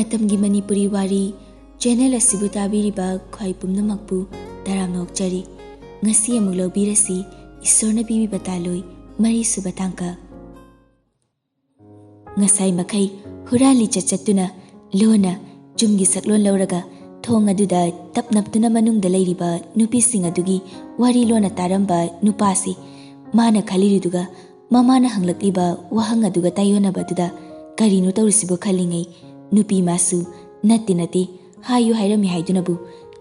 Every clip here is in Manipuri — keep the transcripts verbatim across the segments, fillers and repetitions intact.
ꯃꯇꯝꯒꯤ ꯃꯅꯤꯄꯨꯔꯤ ꯋꯥꯔꯤ ꯆꯦꯅꯦꯜ ꯑꯁꯤꯕꯨ ꯇꯥꯕꯤꯔꯤꯕ ꯈ꯭ꯋꯥꯏ ꯄꯨꯝꯅꯃꯛꯄꯨ ꯇꯔꯥꯝꯅ ꯑꯣꯛꯆꯔꯤ꯫ ꯉꯁꯤ ꯑꯃꯨꯛ ꯂꯧꯕꯤꯔꯁꯤ ꯏꯁꯣꯔꯅ ꯄꯤꯕꯤꯕ ꯇꯥꯂꯣꯏ ꯃꯔꯤꯁꯨꯕ ꯇꯥꯡꯀꯛ꯫ ꯉꯁꯥꯏ ꯃꯈꯩ ꯍꯨꯔꯥꯟꯂꯤ ꯆꯠꯆꯠꯇꯨꯅ ꯂꯣꯟꯅ ꯆꯨꯝꯒꯤ ꯁꯛꯂꯣꯟ ꯂꯧꯔꯒ ꯊꯣꯡ ꯑꯗꯨꯗ ꯇꯞ ꯅꯞꯇꯨꯅ ꯃꯅꯨꯡꯗ ꯂꯩꯔꯤꯕ ꯅꯨꯄꯤꯁꯤꯡ ꯑꯗꯨꯒꯤ ꯋꯥꯔꯤ ꯂꯣꯟꯅ ꯇꯥꯔꯝꯕ ꯅꯨꯄꯥꯁꯤ ꯃꯥꯅ ꯈꯜꯂꯤꯔꯤꯗꯨꯒ ꯃꯃꯥꯅ ꯍꯪꯂꯛꯂꯤꯕ ꯋꯥꯍꯪ ꯑꯗꯨꯒ ꯇꯥꯏꯌꯣꯟꯅꯕꯗꯨꯗ ꯀꯔꯤꯅꯣ ꯇꯧꯔꯤꯁꯤꯕꯨ ꯈꯜꯂꯤꯉꯩ ꯅꯨꯄꯤ ꯃꯥꯁꯨ "ꯅꯠꯇꯦ ꯅꯠꯇꯦ, ꯍꯥꯏꯌꯨ ꯍꯥꯏꯔꯝꯃꯤ" ꯍꯥꯏꯗꯨꯅꯕꯨ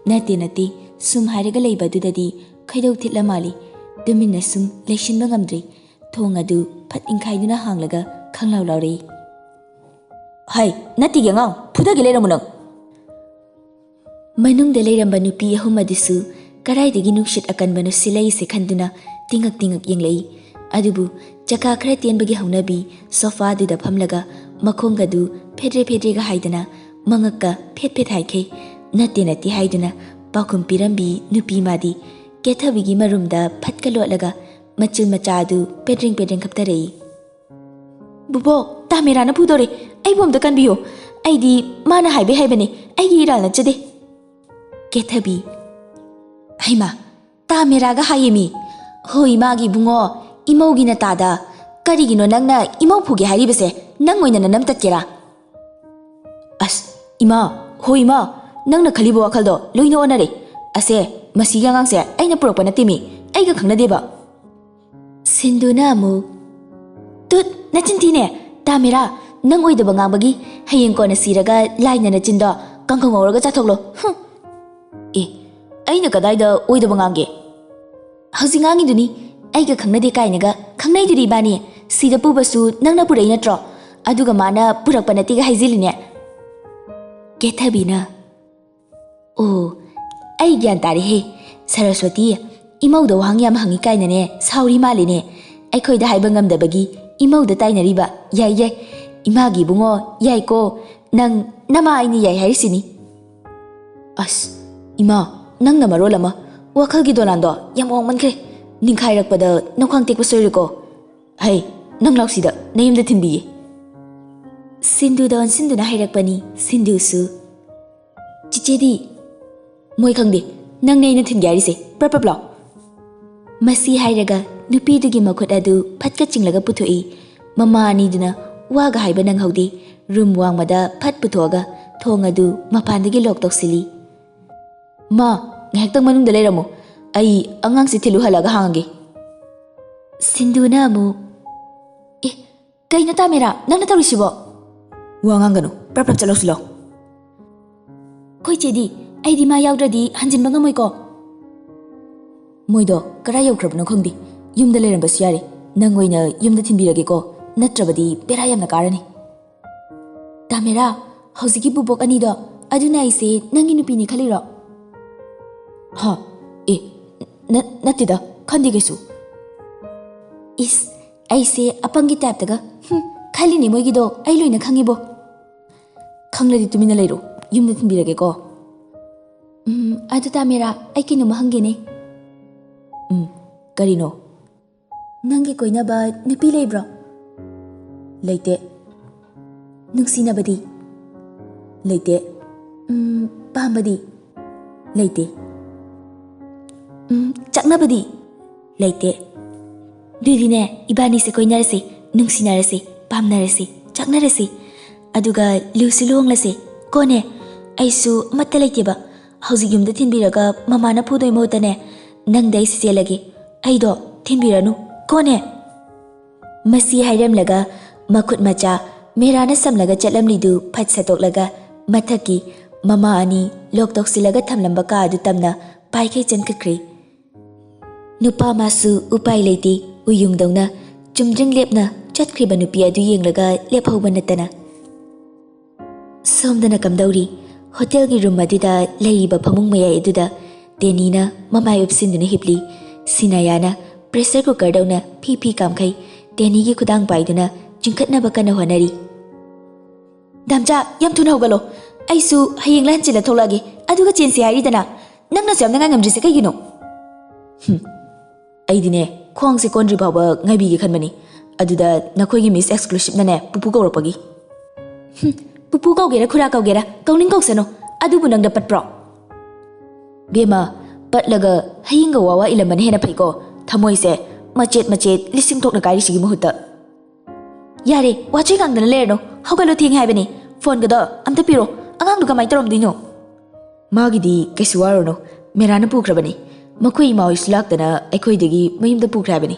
"ꯅꯠꯇꯦ ꯅꯠꯇꯦ, ꯁꯨꯝ" ꯍꯥꯏꯔꯒ ꯂꯩꯕ ꯑꯗꯨꯗꯗꯤ ꯈꯣꯏꯗꯧ ꯊꯤꯠꯂ ꯃꯥꯜꯂꯤ꯫ ꯇꯨꯃꯤꯟꯅ ꯁꯨꯝ ꯂꯩꯁꯤꯟꯕ ꯉꯝꯗ꯭ꯔꯦ꯫ ꯊꯣꯡ ꯑꯗꯨ ꯐꯠ ꯏꯟꯈꯥꯏꯗꯨꯅ ꯍꯥꯡꯂꯒ ꯈꯪꯂꯥꯎ ꯂꯥꯎꯔꯛꯏ꯫ "ꯍꯩ, ꯅꯠꯇꯦꯒꯤ ꯑꯉꯥꯡ, ꯐꯨꯗꯒꯦ ꯂꯩꯔꯝꯃꯨ ꯅꯪ!" ꯃꯅꯨꯡꯗ ꯂꯩꯔꯝꯕ ꯅꯨꯄꯤ ꯑꯍꯨꯝ ꯑꯗꯨꯁꯨ ꯀꯗꯥꯏꯗꯒꯤ ꯅꯨꯡꯁꯤꯠ ꯑꯀꯟꯕꯅꯣ ꯁꯤꯠꯂꯛꯏꯁꯦ ꯈꯟꯗꯨꯅ ꯇꯤꯡꯉꯛ ꯇꯤꯡꯉꯛ ꯌꯦꯡꯂꯛꯏ꯫ ꯑꯗꯨꯕꯨ ꯆꯀꯥ ꯈꯔ ꯇꯦꯟꯕꯒꯤ ꯍꯧꯅꯕꯤ ꯁꯣꯐꯥꯗꯨꯗ ꯐꯝꯂꯒ ꯃꯈꯣꯡꯒꯗꯨ ꯐꯦꯗ꯭ꯔꯦ ꯐꯦꯗ꯭ꯔꯦꯒ ꯍꯥꯏꯗꯅ ꯃꯉꯛꯀ ꯐꯦꯠ ꯐꯦꯠ ꯍꯥꯏꯈꯩ "ꯅꯠꯇꯦ ꯅꯠꯇꯦ" ꯍꯥꯏꯗꯨꯅ ꯄꯥꯎꯈꯨꯝ ꯄꯤꯔꯝꯕꯤ ꯅꯨꯄꯤ ꯃꯥꯗꯤ ꯀꯦꯊꯕꯤꯒꯤ ꯃꯔꯨꯝꯗ ꯐꯠꯀ ꯂꯣꯠꯂꯒ ꯃꯆꯤꯜ ꯃꯆꯥ ꯑꯗꯨ ꯄꯦꯗ꯭ꯔꯦꯡ ꯄꯦꯗ꯭ꯔꯦꯡ ꯈꯞꯇꯔꯛꯏ꯫ "ꯕꯨꯕꯣꯛ, ꯇꯥꯃꯦꯔꯥꯅ ꯐꯨꯗꯣꯔꯦ꯫ ꯑꯩꯕꯨ ꯑꯝꯇ ꯀꯟꯕꯤꯌꯨ꯫ ꯑꯩꯗꯤ ꯃꯥꯅ ꯍꯥꯏꯕꯩ ꯍꯥꯏꯕꯅꯦ꯫ ꯑꯩꯒꯤ ꯏꯔꯥꯜ ꯅꯠꯆꯗꯦ꯫" ꯀꯦꯊꯕꯤ, "ꯍꯩꯃꯥ, ꯇꯥꯃꯦꯔꯥꯒ ꯍꯥꯏꯌꯦꯃꯤ꯫ ꯍꯣꯏ, ꯏꯃꯥꯒꯤ ꯏꯕꯨꯡꯉꯣ, ꯏꯃꯧꯒꯤ ꯅꯇꯥꯗ꯫ ꯀꯔꯤꯒꯤꯅꯣ ꯅꯪꯅ ꯏꯃꯧ ꯐꯨꯒꯦ ꯍꯥꯏꯔꯤꯕꯁꯦ? ꯅꯪ ꯑꯣꯏꯅ ꯅꯅꯝ ꯇꯠꯀꯦꯔꯥ?" "ꯑꯁ, ꯏꯃꯥ, ꯍꯣꯏ ꯏꯃꯥ, ꯅꯪꯅ ꯈꯜꯂꯤꯕ ꯋꯥꯈꯜꯗꯣ ꯂꯣꯏꯅ ꯑꯣꯟꯅꯔꯦ꯫ ꯑꯁꯦ, ꯃꯁꯤꯒꯤ ꯑꯉꯥꯡꯁꯦ ꯑꯩꯅ ꯄꯨꯔꯛꯄ ꯅꯠꯇꯦꯃꯤ, ꯑꯩꯒ ꯈꯪꯅꯗꯦꯕ꯫" ꯁꯤꯟꯗꯨꯅ ꯑꯃꯨꯛ, "ꯇꯨꯠ, ꯅꯆꯤꯟ ꯊꯤꯅꯦ! ꯇꯥꯃꯦꯔꯥ, ꯅꯪ ꯑꯣꯏꯗꯕ ꯉꯥꯡꯕꯒꯤ ꯍꯌꯦꯡ ꯀꯣꯟꯅ ꯁꯤꯔꯒ ꯂꯥꯏꯅ ꯅꯆꯤꯟꯗꯣ ꯀꯥꯡꯈꯧ ꯉꯧꯔꯒ ꯆꯥꯊꯣꯛꯂꯣ꯫ ꯍꯨꯝ!" "ꯑꯦ, ꯑꯩꯅ ꯀꯗꯥꯏꯗ ꯑꯣꯏꯗꯕ ꯉꯥꯡꯒꯦ?" "ꯍꯧꯖꯤꯛ ꯉꯥꯡꯉꯤꯗꯨꯅꯤ, ꯑꯩꯒ ꯈꯪꯅꯗꯦ ꯀꯥꯏꯅꯒ꯫ ꯈꯪꯅꯩꯗꯨꯗꯤ ꯏꯕꯥꯅꯤ꯫ ꯁꯤꯗ ꯄꯨꯕꯁꯨ ꯅꯪꯅ ꯄꯨꯔꯛꯏ ꯅꯠꯇ꯭ꯔꯣ? ꯑꯗꯨꯒ ꯃꯥꯅ ꯄꯨꯔꯛꯄ ꯅꯠꯇꯦꯒ ꯍꯥꯏꯖꯤꯜꯂꯤꯅꯦ꯫" ꯀꯦꯊꯕꯤꯅ, "ꯑꯣ, ꯑꯩ ꯒ꯭ꯌꯥꯟ ꯇꯥꯔꯦꯍꯦ꯫ ꯁꯔꯁꯋꯇꯤ, ꯏꯃꯧꯗ ꯋꯥꯍꯪ ꯌꯥꯝ ꯍꯪꯉꯤ ꯀꯥꯏꯅꯅꯦ ꯁꯥꯎꯔꯤ ꯃꯥꯜꯂꯤꯅꯦ꯫ ꯑꯩꯈꯣꯏꯗ ꯍꯥꯏꯕ ꯉꯝꯗꯕꯒꯤ ꯏꯃꯧꯗ ꯇꯥꯏꯅꯔꯤꯕ꯫ ꯌꯥꯏ ꯌꯥꯏ, ꯏꯃꯥꯒꯤ ꯏꯕꯨꯡꯉꯣ, ꯌꯥꯏꯀꯣ꯫ ꯅꯪ ꯅꯃꯥ ꯑꯩꯅ ꯌꯥꯏ ꯍꯥꯏꯔꯤꯁꯤꯅꯤ꯫" "ꯑꯁ, ꯏꯃꯥ, ꯅꯪꯅ ꯃꯔꯣꯜ ꯑꯃ ꯋꯥꯈꯜꯒꯤ ꯗꯣꯂꯥꯟꯗꯣ ꯌꯥꯝ ꯋꯥꯡꯃꯟꯈ꯭ꯔꯦ꯫ ꯅꯤꯡꯈꯥꯏꯔꯛꯄꯗ ꯅꯈ꯭ꯋꯥꯡ ꯇꯦꯛꯄ ꯁꯣꯏꯔꯣꯏꯀꯣ꯫ ꯍꯩ, ꯅꯪ ꯂꯥꯎꯁꯤꯗ, ꯅꯌꯨꯝꯗ ꯊꯤꯟꯕꯤꯒꯦ꯫" ꯁꯤꯟꯗꯨꯗ ꯑꯣꯟꯁꯤꯟꯗꯨꯅ ꯍꯥꯏꯔꯛꯄꯅꯤ ꯁꯤꯟꯗꯨꯁꯨ꯫ "ꯆꯤꯆꯦꯗꯤ?" "ꯃꯣꯏ ꯈꯪꯗꯦ, ꯅꯪꯅꯦ ꯑꯩꯅ ꯊꯤꯟꯒꯦ ꯍꯥꯏꯔꯤꯁꯦ, ꯄ꯭ꯔꯞ ꯄ꯭ꯔꯞ ꯂꯥꯎ!" ꯃꯁꯤ ꯍꯥꯏꯔꯒ ꯅꯨꯄꯤꯗꯨꯒꯤ ꯃꯈꯨꯠ ꯑꯗꯨ ꯐꯠꯀ ꯆꯤꯡꯂꯒ ꯄꯨꯊꯣꯛꯏ꯫ ꯃꯃꯥ ꯑꯅꯤꯗꯨꯅ ꯋꯥꯒ ꯍꯥꯏꯕ ꯅꯪꯍꯧꯗꯦ꯫ ꯔꯨꯝ ꯋꯥꯡꯃꯗ ꯐꯠ ꯄꯨꯊꯣꯛꯑꯒ ꯊꯣꯡ ꯑꯗꯨ ꯃꯄꯥꯟꯗꯒꯤ ꯂꯣꯛ ꯇꯧꯁꯤꯜꯂꯤ꯫ "ꯃꯥ, ꯉꯥꯏꯍꯥꯛꯇꯪ ꯃꯅꯨꯡꯗ ꯂꯩꯔꯝꯃꯨ, ꯑꯩ ꯑꯉꯥꯡꯁꯤ ꯊꯤꯜꯂꯨ ꯍꯜꯂꯛꯑꯒ ꯍꯥꯡꯉꯒꯦ꯫" ꯁꯤꯟꯗꯨꯅ ꯑꯃꯨꯛ, "ꯑꯦ, ꯀꯩꯅꯣ ꯇꯥꯃꯦꯔꯥ, ꯅꯪꯅ ꯇꯧꯔꯤꯁꯤꯕꯣ?" "ꯋꯥ ꯉꯥꯡꯒꯅꯨ, ꯄ꯭ꯔꯞ ꯄ꯭ꯔꯞ ꯆꯠꯂꯧꯁꯤ ꯂꯥꯎ꯫" "ꯑꯩꯈꯣꯏ ꯆꯦꯗꯤ, ꯑꯩꯗꯤ ꯃꯥ ꯌꯥꯎꯗ꯭ꯔꯗꯤ ꯍꯟꯖꯤꯟꯕ ꯉꯝꯃꯣꯏꯀꯣ꯫" "ꯃꯣꯏꯗꯣ ꯀꯔꯥꯏ ꯌꯧꯈ꯭ꯔꯕꯅꯣ ꯈꯪꯗꯦ, ꯌꯨꯝꯗ ꯂꯩꯔꯝꯕꯁꯨ ꯌꯥꯔꯦ꯫ ꯅꯪ ꯑꯣꯏꯅ ꯌꯨꯝꯗ ꯊꯤꯟꯕꯤꯔꯒꯦꯀꯣ, ꯅꯠꯇ꯭ꯔꯕꯗꯤ ꯕꯦꯔꯥ ꯌꯥꯝꯅ ꯀꯥꯔꯅꯤ꯫" "ꯇꯥꯃꯦꯔꯥ, ꯍꯧꯖꯤꯛꯀꯤ ꯕꯨꯕꯣꯛ ꯑꯅꯤꯗꯣ, ꯑꯗꯨꯅ ꯑꯩꯁꯦ ꯅꯪꯒꯤ ꯅꯨꯄꯤꯅꯤ ꯈꯜꯂꯤꯔꯣ?" "ꯍꯥ? ꯑꯦ, ꯅ-, ꯅꯠꯇꯦꯗ, ꯈꯟꯗꯦ ꯀꯩꯁꯨ꯫" "ꯏꯁ, ꯑꯩꯁꯦ ꯑꯄꯪꯒꯤ ꯇꯥꯏꯞꯇꯒ, ꯍꯨꯝ, ꯈꯜꯂꯤꯅꯦ ꯃꯣꯏꯒꯤꯗꯣ, ꯑꯩ ꯂꯣꯏꯅ ꯈꯪꯉꯤꯕꯣ꯫" "ꯈꯪꯂꯗꯤ ꯇꯨꯃꯤꯟꯅ ꯂꯩꯔꯣ, ꯌꯨꯝꯗ ꯊꯤꯟꯕꯤꯔꯒꯦꯀꯣ꯫" "ꯎꯝ, ꯑꯗꯨ ꯇꯥꯃꯦꯔꯥ, ꯑꯩ ꯀꯩꯅꯣꯝꯃ ꯍꯪꯒꯦꯅꯦ꯫" "ꯎꯝ, ꯀꯔꯤꯅꯣ?" "ꯅꯪꯒꯤ ꯀꯣꯏꯅꯕ ꯅꯨꯄꯤ ꯂꯩꯕ꯭ꯔꯣ?" "ꯂꯩꯇꯦ꯫" "ꯅꯨꯡꯁꯤꯅꯕꯗꯤ?" "ꯂꯩꯇꯦ꯫" "ꯎꯝ, ꯄꯥꯝꯕꯗꯤ?" "ꯂꯩꯇꯦ꯫" "ꯎꯝ, ꯆꯥꯛꯅꯕꯗꯤ?" "ꯂꯩꯇꯦ꯫" "ꯑꯗꯨꯗꯤꯅꯦ, ꯏꯕꯥꯅꯤꯁꯦ ꯀꯣꯏꯅꯔꯁꯦ, ꯅꯨꯡꯁꯤꯅꯔꯁꯦ, ꯄꯥꯝꯅꯔꯁꯦ, ꯆꯥꯛꯅꯔꯁꯦ, ꯑꯗꯨꯒ ꯂꯨꯁꯨ ꯂꯨꯍꯣꯡꯂꯁꯦ, ꯀꯣꯅꯦ?" "ꯑꯩꯁꯨ ꯑꯃꯠꯇ ꯂꯩꯇꯦꯕ꯫ ꯍꯧꯖꯤꯛ ꯌꯨꯝꯗ ꯊꯤꯟꯕꯤꯔꯒ ꯃꯃꯥꯅ ꯐꯨꯗꯣꯏ ꯃꯍꯨꯠꯇꯅꯦ, ꯅꯪꯗ ꯑꯩꯁꯦ ꯆꯦꯜꯂꯒꯦ꯫ ꯑꯩꯗꯣ ꯊꯤꯟꯕꯤꯔꯅꯨ, ꯀꯣꯅꯦ?" ꯃꯁꯤ ꯍꯥꯏꯔꯝꯂꯒ ꯃꯈꯨꯠ ꯃꯆꯥ ꯃꯦꯔꯥꯅ ꯁꯝꯂꯒ ꯆꯠꯂꯝꯂꯤꯗꯨ ꯐꯠ ꯁꯠꯇꯣꯛꯂꯒ ꯃꯊꯛꯀꯤ ꯃꯃꯥ ꯑꯅꯤ ꯂꯣꯛ ꯇꯧꯁꯤꯜꯂꯒ ꯊꯝꯂꯝꯕ ꯀꯥ ꯑꯗꯨ ꯇꯝꯅ ꯄꯥꯏꯈꯩ ꯆꯦꯟꯈꯠꯈ꯭ꯔꯦ꯫ ꯅꯨꯄꯥ ꯃꯥꯁꯨ ꯎꯄꯥꯏ ꯂꯩꯇꯦ, ꯎꯌꯨꯡꯗꯧꯅ ꯆꯨꯝꯗ꯭ꯔꯤꯡ ꯂꯦꯞꯅ ꯆꯠꯈ꯭ꯔꯤꯕ ꯅꯨꯄꯤ ꯑꯗꯨ ꯌꯦꯡꯂꯒ ꯂꯦꯞꯍꯧꯕ ꯅꯠꯇꯅ꯫ ꯁꯣꯝꯗꯅ ꯀꯝꯗꯧꯔꯤ? ꯍꯣꯇꯦꯜꯒꯤ ꯔꯨꯝ ꯑꯗꯨꯗ ꯂꯩꯔꯤꯕ ꯐꯃꯨꯡ ꯃꯌꯥꯏ ꯑꯗꯨꯗ ꯗꯦꯅꯤꯅ ꯃꯃꯥꯏ ꯎꯞꯁꯤꯟꯗꯨꯅ ꯍꯤꯞꯂꯤ꯫ ꯁꯤꯅꯥꯌꯥꯅ ꯄ꯭ꯔꯦꯁꯔ ꯀꯨꯀꯔꯗꯧꯅ ꯐꯤ ꯐꯤ ꯀꯥꯝꯈꯩ ꯗꯦꯅꯤꯒꯤ ꯈꯨꯗꯥꯡ ꯄꯥꯏꯗꯨꯅ ꯆꯤꯡꯈꯠꯅꯕ ꯀꯟꯅ ꯍꯣꯠꯅꯔꯤ꯫ "ꯗꯥꯝꯆꯥ, ꯌꯥꯝ ꯊꯨꯅ ꯍꯧꯒꯠꯂꯣ꯫ ꯑꯩꯁꯨ ꯍꯌꯦꯡꯂ ꯍꯟꯆꯤꯠꯂ ꯊꯣꯛꯂꯛꯑꯒꯦ, ꯑꯗꯨꯒ ꯆꯦꯟꯁꯤ ꯍꯥꯏꯔꯤꯗꯅ꯫ ꯅꯪꯅꯁꯨ ꯌꯥꯝꯅ ꯉꯥꯏꯉꯝꯗ꯭ꯔꯤꯁꯦ ꯀꯩꯒꯤꯅꯣ?" "ꯍꯨꯝ, ꯑꯩꯗꯤꯅꯦ, ꯈ꯭ꯋꯥꯡꯁꯦ ꯀꯣꯟꯗ꯭ꯔꯤ ꯐꯥꯎꯕ ꯉꯥꯏꯕꯤꯒꯦ ꯈꯟꯕꯅꯤ꯫ ꯑꯗꯨꯗ ꯅꯈꯣꯏꯒꯤ ꯃꯤꯁ ꯑꯦꯛꯁꯀ꯭ꯂꯨꯁꯤꯞꯅꯅꯦ ꯄꯨꯄꯨ ꯀꯧꯔꯛꯄꯒꯤ꯫" ꯄꯨꯄꯨ ꯀꯧꯒꯦꯔꯥ ꯈꯨꯔꯥ ꯀꯧꯒꯦꯔꯥ ꯀꯧꯅꯤꯡ ꯀꯧꯁꯅꯨ, ꯑꯗꯨꯕꯨ ꯅꯪꯗ ꯄꯠꯄ꯭ꯔꯣ? ꯕꯦꯝꯃ, ꯄꯠꯂꯒ ꯍꯌꯤꯡꯒ ꯋꯥꯋꯥ ꯏꯜꯂꯝꯕꯅ ꯍꯦꯟꯅ ꯐꯩꯀꯣ꯫ ꯊꯃꯣꯏꯁꯦ ꯃꯆꯦꯠ ꯃꯆꯦꯠ ꯂꯤꯁꯤꯡ ꯊꯣꯛꯅ ꯀꯥꯏꯔꯤꯁꯤꯒꯤ ꯃꯍꯨꯠꯇ꯫ ꯌꯥꯔꯦ, ꯋꯥꯆꯣꯏ ꯉꯥꯡꯗꯅ ꯂꯩꯔꯅꯨ꯫ ꯍꯧꯒꯠꯂꯣ, ꯊꯦꯡꯉꯦ ꯍꯥꯏꯕꯅꯤ꯫ ꯐꯣꯟꯒꯗꯣ ꯑꯝꯇ ꯄꯤꯔꯣ꯫ ꯑꯉꯥꯡꯗꯣ ꯀꯃꯥꯏꯅ ꯇꯧꯔꯝꯗꯣꯏꯅꯣ? ꯃꯥꯒꯤꯗꯤ ꯀꯩꯁꯨ ꯋꯥꯔꯨꯅꯨ, ꯃꯦꯔꯥꯅ ꯄꯨꯈ꯭ꯔꯕꯅꯤ꯫ ꯃꯈꯣꯏ ꯏꯃꯥ ꯍꯣꯏꯁꯨ ꯂꯥꯛꯇꯅ ꯑꯩꯈꯣꯏꯗꯒꯤ ꯃꯌꯨꯝꯗ ꯄꯨꯈ꯭ꯔꯦ ꯍꯥꯏꯕꯅꯤ꯫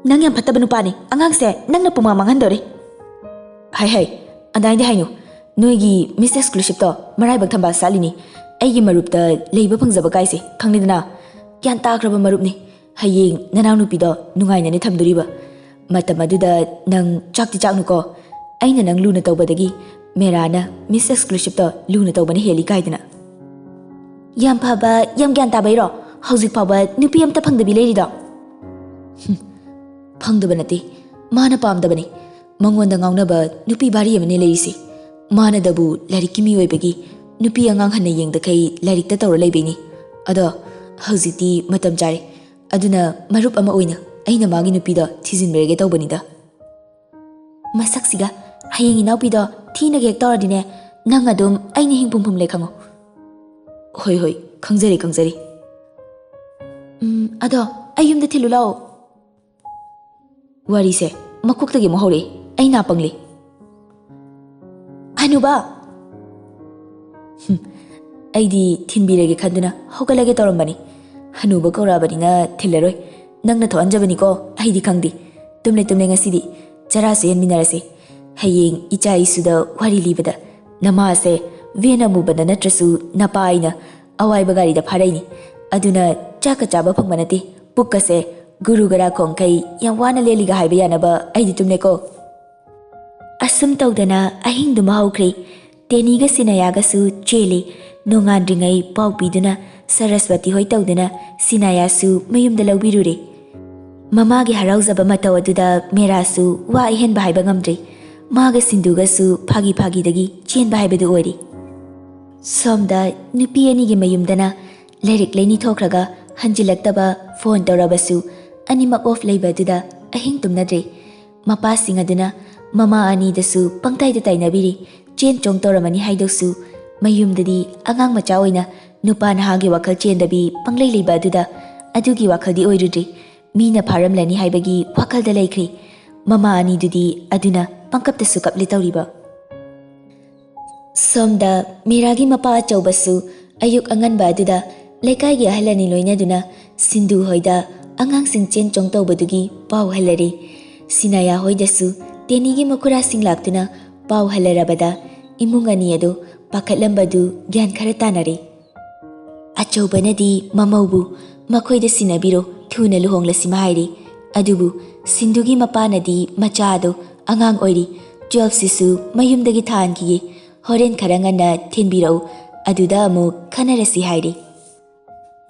ꯅꯪ ꯌꯥꯝ ꯐꯠꯇꯕ ꯅꯨꯄꯥꯅꯤ꯫ ꯑꯉꯥꯡꯁꯦ ꯅꯪꯅ ꯄꯨꯃꯥꯡ ꯃꯥꯡꯍꯟꯗꯣꯔꯦ꯫ ꯍꯥꯏ ꯍꯥꯏ, ꯑꯗꯥꯏꯗꯤ ꯍꯥꯏꯅꯨ꯫ ꯅꯣꯏꯒꯤ ꯃꯤꯁ ꯑꯦꯛꯁꯀ꯭ꯂꯨꯁꯤꯞꯇꯣ ꯃꯔꯥꯏꯕꯛ ꯊꯝꯕꯥꯜ ꯁꯥꯠꯂꯤꯅꯤ꯫ ꯑꯩꯒꯤ ꯃꯔꯨꯞꯇ ꯂꯩꯕ ꯐꯪꯖꯕ ꯀꯥꯏꯁꯦ ꯈꯪꯂꯤꯗꯅ꯫ ꯒ꯭ꯌꯥꯟ ꯇꯥꯈ꯭ꯔꯕ ꯃꯔꯨꯞꯅꯤ꯫ ꯍꯌꯦꯡ ꯅꯅꯥꯎꯅꯨꯄꯤꯗꯣ ꯅꯨꯡꯉꯥꯏꯅꯅꯦ ꯊꯝꯗꯣꯔꯤꯕ꯫ ꯃꯇꯝ ꯑꯗꯨꯗ ꯅꯪ ꯆꯥꯛꯇꯤ ꯆꯥꯛꯅꯨꯀꯣ꯫ ꯑꯩꯅ ꯅꯪ ꯂꯨꯅ ꯇꯧꯕꯗꯒꯤ ꯃꯦꯔꯥꯅ ꯃꯤꯁ ꯑꯦꯛꯁꯀ꯭ꯂꯨꯁꯤꯞꯇꯣ ꯂꯨꯅ ꯇꯧꯕꯅ ꯍꯦꯜꯂꯤ ꯀꯥꯏꯗꯅ꯫ ꯌꯥꯝ ꯐꯕ, ꯌꯥꯝ ꯒ꯭ꯌꯥꯟ ꯇꯥꯕꯩꯔꯣ ꯍꯧꯖꯤꯛ ꯐꯥꯎꯕ ꯅꯨꯄꯤ ꯑꯝꯇ ꯐꯪꯗꯕꯤ ꯂꯩꯔꯤꯗꯣ? ꯍꯨꯝ, ꯐꯪꯗꯕ ꯅꯠꯇꯦ, ꯃꯥꯅ ꯄꯥꯝꯗꯕꯅꯤ꯫ ꯃꯉꯣꯟꯗ ꯉꯥꯎꯅꯕ ꯅꯨꯄꯤ ꯚꯥꯔꯤ ꯑꯃꯅꯦ ꯂꯩꯔꯤꯁꯦ꯫ ꯃꯥꯅꯗꯕꯨ ꯂꯥꯏꯔꯤꯛꯀꯤ ꯃꯤ ꯑꯣꯏꯕꯒꯤ ꯅꯨꯄꯤ ꯑꯉꯥꯡ ꯍꯟꯅ ꯌꯦꯡꯗꯈꯩ ꯂꯥꯏꯔꯤꯛꯇ ꯇꯧꯔ ꯂꯩꯕꯩꯅꯤ꯫ ꯑꯗꯣ ꯍꯧꯖꯤꯛꯇꯤ ꯃꯇꯝ ꯆꯥꯔꯦ꯫ ꯑꯗꯨꯅ ꯃꯔꯨꯞ ꯑꯃ ꯑꯣꯏꯅ ꯑꯩꯅ ꯃꯥꯒꯤ ꯅꯨꯄꯤꯗꯣ ꯊꯤꯖꯤꯟꯕꯤꯔꯒꯦ ꯇꯧꯕꯅꯤꯗ꯫ ꯃꯁꯛꯁꯤꯒ ꯍꯌꯦꯡ ꯏꯅꯥꯎꯄꯤꯗꯣ ꯊꯤꯅꯒ ꯍꯦꯛ ꯇꯧꯔꯗꯤꯅꯦ, ꯅꯪ ꯑꯗꯨꯝ ꯑꯩꯅ ꯍꯤꯡꯐꯝ ꯐꯝꯂꯦ ꯈꯪꯉꯣ꯫ ꯍꯣꯏ ꯍꯣꯏ, ꯈꯪꯖꯔꯦ ꯈꯪꯖꯔꯦ꯫ ꯎꯝ, ꯑꯗꯣ ꯑꯩ ꯌꯨꯝꯗ ꯊꯤꯜꯂꯨ ꯂꯥꯛꯑꯣ꯫ ꯋꯥꯔꯤꯁꯦ ꯃꯀꯣꯛꯇꯒꯤ ꯑꯃꯨꯛ ꯍꯧꯔꯛꯑꯦ꯫ ꯑꯩ ꯅꯥꯄꯪꯂꯦ꯫ ꯍꯅꯨꯕ! ꯍꯨꯝ, ꯑꯩꯗꯤ ꯊꯤꯟꯕꯤꯔꯒꯦ ꯈꯟꯗꯨꯅ ꯍꯧꯒꯠꯂꯒꯦ ꯇꯧꯔꯝꯕꯅꯤ꯫ ꯍꯅꯨꯕ ꯀꯧꯔꯛꯑꯕꯅꯤꯅ ꯊꯤꯜꯂꯔꯣꯏ꯫ ꯅꯪꯅ ꯊꯣꯛꯍꯟꯖꯕꯅꯤꯀꯣ, ꯑꯩꯗꯤ ꯈꯪꯗꯦ꯫ ꯇꯨꯝꯂꯦ ꯇꯨꯝꯂꯦ ꯉꯁꯤꯗꯤ꯫ ꯆꯔꯥꯁꯨ ꯍꯦꯟꯃꯤꯟꯅꯔꯁꯦ꯫ ꯍꯌꯦꯡ ꯏꯆꯥ ꯏꯁꯨꯗ ꯋꯥꯔꯤ ꯂꯤꯕꯗ ꯅꯃꯥꯁꯦ ꯚꯦꯟ ꯑꯃꯨꯕꯗ ꯅꯠꯇ꯭ꯔꯁꯨ ꯅꯄꯥ ꯑꯩꯅ ꯑꯋꯥꯏꯕ ꯒꯥꯔꯤꯗ ꯐꯥꯔꯛꯏꯅꯤ꯫ ꯑꯗꯨꯅ ꯆꯥꯛꯀ ꯆꯥꯕ ꯐꯪꯕ ꯅꯠꯇꯦ꯫ ꯄꯨꯛꯀꯁꯦ ꯒꯨꯔꯨ ꯒꯔꯥ ꯈꯣꯡꯈꯩ ꯌꯥꯝ ꯋꯥꯅ ꯂꯦꯜꯂꯤꯒ ꯍꯥꯏꯕ ꯌꯥꯅꯕ ꯑꯩꯗꯤ ꯇꯨꯝꯂꯦꯀꯣ꯫ ꯑꯁꯨꯝ ꯇꯧꯗꯅ ꯑꯍꯤꯡꯗꯨꯃ ꯍꯧꯈ꯭ꯔꯦ꯫ ꯇꯦꯅꯤꯒ ꯁꯤꯅꯥꯌꯥꯒꯁꯨ ꯆꯦꯜꯂꯤ꯫ ꯅꯣꯡꯉꯥꯟꯗ꯭ꯔꯤꯉꯩ ꯄꯥꯎ ꯄꯤꯗꯨꯅ ꯁꯔꯁꯋꯇꯤ ꯍꯣꯏ ꯇꯧꯗꯨꯅ ꯁꯤꯅꯥꯌꯥꯁꯨ ꯃꯌꯨꯝꯗ ꯂꯧꯕꯤꯔꯨꯔꯦ꯫ ꯃꯃꯥꯒꯤ ꯍꯔꯥꯎꯖꯕ ꯃꯇꯧ ꯑꯗꯨꯗ ꯃꯦꯔꯥꯁꯨ ꯋꯥ ꯑꯍꯦꯟꯕ ꯍꯥꯏꯕ ꯉꯝꯗ꯭ꯔꯦ꯫ ꯃꯥꯒ ꯁꯤꯟꯗꯨꯒꯁꯨ ꯐꯥꯒꯤ ꯐꯥꯒꯤꯗꯒꯤ ꯆꯦꯟꯕ ꯍꯥꯏꯕꯗꯨ ꯑꯣꯏꯔꯦ꯫ ꯁꯣꯝꯗ ꯅꯨꯄꯤ ꯑꯅꯤꯒꯤ ꯃꯌꯨꯝꯗꯅ ꯂꯥꯏꯔꯤꯛ ꯂꯩꯅꯤ ꯊꯣꯛꯈ꯭ꯔꯒ ꯍꯟꯖꯤꯜꯂꯛꯇꯕ, ꯐꯣꯟ ꯇꯧꯔꯕꯁꯨ ꯑꯅꯤꯃꯛ ꯑꯣꯐ ꯂꯩꯕ ꯑꯗꯨꯗ ꯑꯍꯤꯡ ꯇꯨꯝꯅꯗ꯭ꯔꯦ꯫ ꯃꯄꯥꯁꯤꯡ ꯑꯗꯨꯅ ꯃꯃꯥ ꯑꯅꯤꯗꯁꯨ ꯄꯪꯇꯥꯏꯗ ꯇꯥꯏꯅꯕꯤꯔꯤ꯫ ꯆꯦꯟ ꯆꯣꯡ ꯇꯧꯔꯝꯃꯅꯤ ꯍꯥꯏꯗꯧꯁꯨ, ꯃꯌꯨꯝꯗꯗꯤ ꯑꯉꯥꯡ ꯃꯆꯥ ꯑꯣꯏꯅ ꯅꯨꯄꯥ ꯅꯍꯥꯒꯤ ꯋꯥꯈꯜ ꯆꯦꯟꯗꯕꯤ ꯄꯪꯂꯩ ꯂꯩꯕ ꯑꯗꯨꯗ ꯑꯗꯨꯒꯤ ꯋꯥꯈꯜꯗꯤ ꯑꯣꯏꯔꯨꯗ꯭ꯔꯤ꯫ ꯃꯤꯅ ꯐꯥꯔꯝꯂꯅꯤ ꯍꯥꯏꯕꯒꯤ ꯋꯥꯈꯜꯗ ꯂꯩꯈ꯭ꯔꯤ꯫ ꯃꯃꯥ ꯑꯅꯤꯗꯨꯗꯤ ꯑꯗꯨꯅ ꯄꯪꯀꯞꯇꯁꯨ ꯀꯞꯂꯤ ꯇꯧꯔꯤꯕ꯫ ꯁꯣꯝꯗ ꯃꯤꯔꯥꯒꯤ ꯃꯄꯥ ꯑꯆꯧꯕꯁꯨ ꯑꯌꯨꯛ ꯑꯉꯟꯕ ꯑꯗꯨꯗ ꯂꯩꯀꯥꯏꯒꯤ ꯑꯍꯜ ꯑꯅꯤ ꯂꯣꯏꯅꯗꯨꯅ ꯁꯤꯟꯗꯨ ꯍꯣꯏꯗ ꯑꯉꯥꯡꯁꯤꯡ ꯆꯦꯟ ꯆꯣꯡ ꯇꯧꯕꯗꯨꯒꯤ ꯄꯥꯎ ꯍꯜꯂꯔꯤ꯫ ꯁꯤꯅꯥꯌꯥ ꯍꯣꯏꯗꯁꯨ ꯇꯦꯅꯤꯒꯤ ꯃꯈꯨꯔꯥꯁꯤꯡ ꯂꯥꯛꯇꯨꯅ ꯄꯥꯎ ꯍꯜꯂꯔꯕꯗ ꯏꯃꯨꯡ ꯑꯅꯤ ꯑꯗꯨ ꯄꯥꯈꯠꯂꯝꯕꯗꯨ ꯒ꯭ꯌꯥꯟ ꯈꯔ ꯇꯥꯅꯔꯦ꯫ ꯑꯆꯧꯕꯅꯗꯤ ꯃꯃꯧꯕꯨ ꯃꯈꯣꯏꯗ ꯁꯤꯟꯅꯕꯤꯔꯣ, ꯊꯨꯅ ꯂꯨꯍꯣꯡꯂꯁꯤꯃ ꯍꯥꯏꯔꯤ꯫ ꯑꯗꯨꯕꯨ ꯁꯤꯟꯗꯨꯒꯤ ꯃꯄꯥꯅꯗꯤ ꯃꯆꯥ ꯑꯗꯨ ꯑꯉꯥꯡ ꯑꯣꯏꯔꯤ, ꯇꯨꯋꯦꯜꯐꯁꯤꯁꯨ ꯃꯌꯨꯝꯗꯒꯤ ꯊꯥꯍꯟꯈꯤꯒꯦ, ꯍꯣꯔꯦꯟ ꯈꯔ ꯉꯟꯅ ꯊꯤꯟꯕꯤꯔꯛꯎ, ꯑꯗꯨꯗ ꯑꯃꯨꯛ ꯈꯟꯅꯔꯁꯤ ꯍꯥꯏꯔꯤ꯫